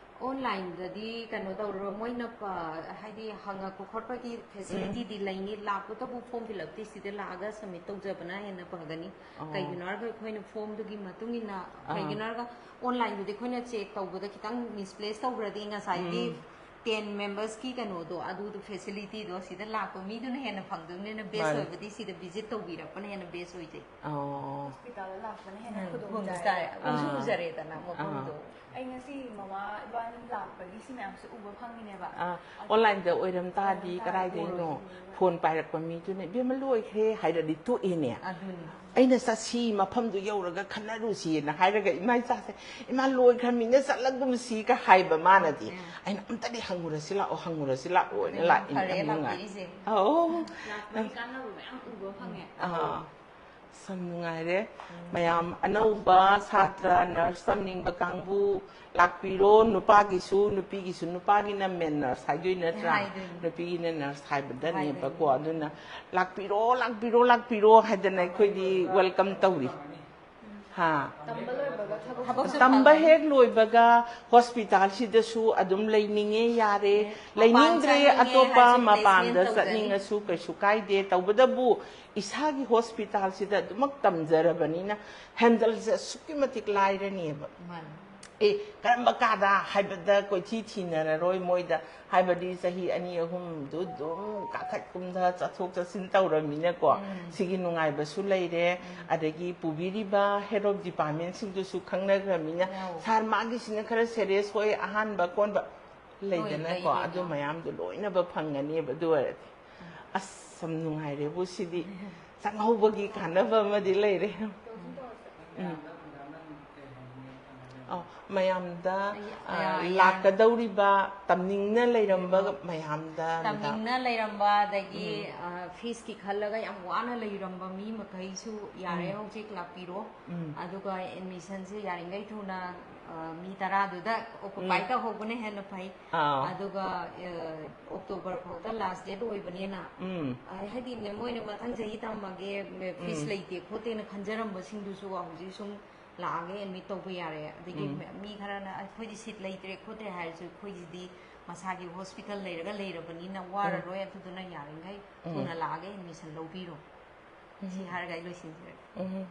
ꯑꯣꯟꯂꯥꯏꯟꯗꯗꯤ ꯀꯩꯅꯣ ꯇꯧꯔꯣ, ꯃꯣꯏꯅ ꯄ-, ꯍꯥꯏꯗꯤ ꯍꯪꯉꯛꯄ ꯈꯣꯠꯄꯒꯤ ꯎꯝ꯫ ꯐꯦꯁꯤꯂꯤꯇꯤꯗꯤ ꯂꯩꯅꯤ, ꯂꯥꯛꯄꯇꯕꯨ ꯐꯣꯔꯝ ꯐꯤꯜ ꯑꯞꯇꯤ ꯁꯤꯗ ꯂꯥꯛꯑꯒ ꯁꯕꯃꯤꯠ ꯇꯧꯖꯕꯅ ꯍꯦꯟꯅ ꯐꯒꯅꯤ꯫ ꯑꯣ꯫ ꯀꯩꯒꯤꯅꯣ ꯍꯥꯏꯔꯒ ꯑꯩꯈꯣꯏꯅ ꯐꯣꯔꯝꯗꯨꯒꯤ ꯃꯇꯨꯡ ꯏꯟꯅ, ꯑꯥ꯫ ꯀꯩꯒꯤꯅꯣ ꯍꯥꯏꯔꯒ ꯑꯣꯟꯂꯥꯏꯟꯗꯨꯗꯤ ꯑꯩꯈꯣꯏꯅ ꯆꯦꯛ ꯇꯧꯕꯗ ꯈꯤꯇꯪ ꯃꯤꯁꯄ꯭ꯂꯦꯁ ꯇꯧꯈ꯭ꯔꯗꯤ ꯉꯁꯥꯏꯒꯤ ꯎꯝ꯫ ꯇꯦꯟ ꯃꯦꯝꯕꯔꯁꯀꯤ ꯀꯩꯅꯣꯗꯣ, ꯑꯗꯨꯗꯣ ꯐꯦꯁꯤꯂꯤꯇꯤꯗꯣ ꯁꯤꯗ ꯂꯥꯛꯄ ꯃꯤꯗꯨꯅ ꯍꯦꯟꯅ ꯐꯪꯗꯣꯏꯅꯤꯅ ꯕꯦꯁ ꯃꯥꯅꯦ꯫ ꯑꯣꯏꯕꯗꯤ ꯁꯤꯗ ꯚꯤꯖꯤꯠ ꯇꯧꯕꯤꯔꯛꯄꯅ ꯍꯦꯟꯅ ꯕꯦꯁ ꯑꯣꯏꯖꯩ꯫ ꯑꯣ꯫ ꯍꯣꯁꯄꯤꯇꯥꯜꯗ ꯂꯥꯛꯄꯅ ꯍꯦꯟꯅ ꯎꯝ, ꯈꯨꯗꯣꯡ ꯈꯨꯗꯣꯡ ꯆꯥꯏ꯫ ꯆꯥꯏ꯫ ꯎꯁꯨ ꯑꯥ꯫ ꯎꯖꯔꯦꯗꯅ ꯃꯐꯝꯗꯣ꯫ ꯑꯥ꯫ ꯑꯩ ꯉꯁꯤ ꯃꯃꯥ ꯏꯕꯥꯅꯤ ꯂꯥꯛꯄꯒꯤ ꯁꯤ ꯃꯌꯥꯝꯁꯦ ꯎꯕ ꯐꯪꯉꯤꯅꯦꯕ꯫ ꯑꯥ, ꯑꯗꯣ ꯑꯣꯟꯂꯥꯏꯟꯗ ꯑꯣꯏꯔꯝ ꯇꯥꯔꯗꯤ ꯑꯣꯏꯔꯝ ꯇꯥꯔꯗꯤ ꯀꯗꯥꯏꯗꯩꯅꯣ? ꯎꯔꯣꯏꯗꯣꯏꯅꯦꯕ꯫ ꯐꯣꯟ ꯄꯥꯏꯔꯛꯄ ꯃꯤꯗꯨꯅ, "ꯏꯕꯦꯝꯃ, ꯂꯣꯏꯈ꯭ꯔꯦ" ꯍꯥꯏꯔꯗꯤ ꯇꯣꯛꯑꯦꯅꯦ꯫ ꯑꯗꯨꯅꯤ꯫ ꯑꯩꯅ, "ꯆꯠꯁꯤ, ꯃꯐꯝꯗꯨ ꯌꯧꯔꯒ ꯈꯟꯅꯔꯨꯁꯤꯅ" ꯍꯥꯏꯔꯒ ꯏꯃꯥ ꯏꯆꯥꯁꯦ, "ꯏꯃꯥ, ꯂꯣꯏꯈ꯭ꯔꯃꯤꯅ ꯆꯠꯂꯒꯨꯝꯁꯤꯒ" ꯍꯥꯏꯕ ꯃꯥꯅꯗꯤ꯫ ꯎꯝ꯫ ꯑꯩꯅ, "ꯑꯝꯇꯗꯤ ꯍꯪꯉꯨꯔꯁꯤ ꯂꯥꯛꯑꯣ, ꯍꯪꯉꯨꯔꯁꯤ ꯂꯥꯛꯑꯣ" ꯍꯥꯏꯅ ꯑꯗꯨꯅꯤ, ꯂꯥꯛꯏꯅꯦ꯫ ꯐꯔꯦ ꯌꯥꯝ ꯅꯨꯡꯉꯥꯏ꯫ ꯂꯥꯛꯄꯤꯔꯤꯁꯦ꯫ ꯑꯧ꯫ ꯂꯥꯛꯄꯒꯤ ꯀꯥꯟꯅꯕ ꯃꯌꯥꯝ ꯎꯕ ꯐꯪꯉꯦ꯫ ꯑꯥ꯫ ꯌꯥꯝ ꯅꯨꯡꯉꯥꯏꯔꯦ꯫ ꯎꯝ꯫ ꯃꯌꯥꯝ ꯑꯅꯧꯕ ꯁꯥꯇ꯭ꯔ ꯅꯔꯁ ꯇꯝꯅꯤꯡꯕ ꯀꯥꯡꯕꯨ ꯂꯥꯛꯄꯤꯔꯣ, ꯅꯨꯄꯥꯒꯤꯁꯨ, ꯅꯨꯄꯤꯒꯤꯁꯨ, ꯅꯨꯄꯥꯒꯤꯅ ꯃꯦꯟ ꯅꯔꯁ ꯍꯥꯏꯗꯣꯏ ꯅꯠꯇ꯭ꯔꯥ? ꯍꯥꯏꯗꯣꯏꯅꯤ꯫ ꯅꯨꯄꯤꯒꯤꯅ ꯅꯔꯁ ꯍꯥꯏꯕꯗꯅꯦꯕꯀꯣ꯫ ꯍꯥꯏꯗꯣꯏꯅꯤ꯫ ꯑꯗꯨꯅ ꯂꯥꯛꯄꯤꯔꯣ, ꯂꯥꯛꯄꯤꯔꯣ, ꯂꯥꯛꯄꯤꯔꯣ ꯍꯥꯏꯗꯅ ꯑꯩꯈꯣꯏꯗꯤ ꯋꯦꯜꯀꯝ ꯇꯧꯔꯤ꯫ ꯍꯥ? ꯇꯝꯕ ꯂꯣꯏꯕꯒ ꯊꯕꯛꯁꯨ ꯇꯝꯕ ꯐꯪꯉꯦ꯫ ꯍꯦꯛ ꯂꯣꯏꯕꯒ ꯍꯣꯁꯄꯤꯇꯥꯜꯁꯤꯗꯁꯨ ꯑꯗꯨꯝ ꯂꯩꯅꯤꯡꯉꯦ, ꯌꯥꯔꯦ꯫ ꯑꯦ, ꯃꯄꯥꯟ ꯂꯩꯅꯤꯡꯗ꯭ꯔꯦ, ꯆꯠꯅꯤꯡꯉꯦ ꯑꯇꯣꯞꯄ ꯍꯥꯏꯔꯁꯨ ꯃꯄꯥꯟꯗ ꯄ꯭ꯂꯦꯁꯃꯦꯟ ꯇꯧꯖꯅꯤ꯫ ꯆꯠꯅꯤꯡꯉꯁꯨ ꯀꯩꯁꯨ ꯀꯥꯏꯗꯦ꯫ ꯇꯧꯕꯇꯕꯨ ꯏꯁꯥꯒꯤ ꯍꯣꯁꯄꯤꯇꯥꯜꯁꯤꯗ ꯑꯗꯨꯃꯛ ꯇꯝꯖꯔꯕꯅꯤꯅ ꯍꯦꯟꯗꯜꯁꯦ ꯑꯁꯨꯛꯀꯤ ꯃꯇꯤꯛ ꯂꯥꯏꯔꯅꯦꯕ꯫ ꯃꯥꯅꯤ꯫ ꯑꯦ, ꯀꯔꯝꯕ ꯀꯥꯗ ꯍꯥꯏꯕꯗ ꯀꯣꯏꯊꯤ ꯊꯤꯅꯔꯔꯣꯏ ꯃꯣꯏꯗ, ꯍꯥꯏꯕꯗꯤ ꯆꯍꯤ ꯑꯅꯤ ꯑꯍꯨꯝꯗꯨ ꯑꯗꯨꯝ ꯀꯥꯈꯠ ꯀꯨꯝꯊ ꯆꯠꯊꯣꯛ ꯆꯠꯁꯤꯟ ꯇꯧꯔꯃꯤꯅꯀꯣ꯫ ꯎꯝ꯫ ꯁꯤꯒꯤ ꯅꯨꯡꯉꯥꯏꯕꯁꯨ ꯂꯩꯔꯦ, ꯎꯝ꯫ ꯑꯗꯒꯤ ꯄꯨꯕꯤꯔꯤꯕ head of department ꯁꯤꯡꯗꯨꯁꯨ ꯈꯪꯅꯈ꯭ꯔꯃꯤꯅ, ꯌꯥꯎ꯫ "ꯁꯥꯔ, ꯃꯥꯒꯤꯁꯤꯅ ꯈꯔ ꯁꯦꯔꯤꯌꯁ ꯑꯣꯏ, ꯑꯍꯥꯟꯕ ꯀꯣꯟꯕ" ꯂꯩꯗꯅꯀꯣ, ꯂꯩꯔꯦ, ꯑꯗꯨ ꯂꯩꯔꯦ꯫ ꯃꯌꯥꯝꯗꯣ ꯂꯣꯏꯅꯃꯛ ꯐꯪꯒꯅꯦꯕ꯫ ꯑꯗꯨ ꯑꯣꯏꯔꯗꯤ ꯑꯁ, ꯌꯥꯝ ꯅꯨꯡꯉꯥꯏꯔꯦꯕꯨ ꯁꯤꯗꯤ꯫ ꯆꯥꯛꯍꯧꯕꯒꯤ ꯀꯥꯟꯅꯕ ꯑꯃꯗꯤ ꯂꯩꯔꯦ꯫ ꯎꯝ꯫ ꯑꯧ, ꯃꯌꯥꯝꯗ ꯑ, ꯂꯥꯛꯀꯗꯧꯔꯤꯕ ꯇꯝꯅꯤꯡꯅ ꯂꯩꯔꯝꯕ ꯃꯌꯥꯝꯗ ꯑꯝꯇ꯫ ꯇꯝꯅꯤꯡꯅ ꯂꯩꯔꯝꯕ, ꯑꯗꯒꯤ ꯐꯤꯁꯀꯤ ꯈꯜꯂꯒ ꯌꯥꯝ ꯋꯥꯅ ꯂꯩꯔꯝꯕ ꯃꯤ ꯃꯈꯩꯁꯨ ꯌꯥꯔꯦ, ꯍꯧꯖꯤꯛ ꯂꯥꯛꯄꯤꯔꯣ꯫ ꯑꯗꯨꯒ ꯑꯦꯗꯃꯤꯁꯟꯁꯦ ꯌꯥꯔꯤꯉꯩ ꯊꯨꯅ, ꯑ, ꯃꯤ ꯇꯔꯥꯗꯨꯗ ꯑꯣꯀꯨꯄꯥꯏ ꯇꯧꯍꯧꯕꯅ ꯍꯦꯟꯅ ꯐꯩ꯫ ꯑꯥ꯫ ꯑꯗꯨꯒ ꯑꯣꯛꯇꯣꯕꯔ ꯐꯥꯎꯗ ꯂꯥꯁ ꯗꯦꯠ ꯑꯣꯏꯕꯅꯤꯅ, ꯎꯝ ꯑ, ꯍꯥꯏꯗꯤ ꯃꯦꯝ ꯍꯣꯏꯅ ꯃꯊꯪ ꯆꯍꯤ ꯇꯝꯃꯒꯦ, ꯐꯤꯁ ꯂꯩꯇꯦ ꯈꯣꯠꯇꯦꯅ ꯈꯟꯖꯔꯝꯕꯁꯤꯡꯗꯨꯁꯨ ꯍꯧꯖꯤꯛ ꯁꯨꯝ ꯂꯥꯛꯑꯒ ꯑꯦꯗꯃꯤꯠ ꯇꯧꯕ ꯌꯥꯔꯦ꯫ ꯑꯗꯒꯤ ꯃꯤ ꯈꯔꯅ ꯑꯩꯈꯣꯏꯗꯤ ꯁꯤꯠ ꯂꯩꯇ꯭ꯔꯦ ꯈꯣꯠꯇ꯭ꯔꯦ ꯍꯥꯏꯔꯁꯨ, ꯑꯩꯈꯣꯏꯒꯤꯗꯤ ꯃꯁꯥꯒꯤ ꯍꯣꯁꯄꯤꯇꯥꯜ ꯂꯩꯔꯒ ꯂꯩꯔꯕꯅꯤꯅ ꯋꯥꯔꯔꯣꯏ꯫ ꯑꯗꯨꯗꯨꯅ ꯌꯥꯔꯤꯈꯩ ꯊꯨꯅ ꯂꯥꯛꯑꯒ ꯑꯦꯗꯃꯤꯁꯟ ꯂꯧꯕꯤꯔꯣ꯫ ꯁꯤ ꯍꯥꯏꯔꯒ ꯑꯩ ꯂꯣꯏꯁꯤꯟꯖꯔꯒꯦ꯫ ꯎꯝ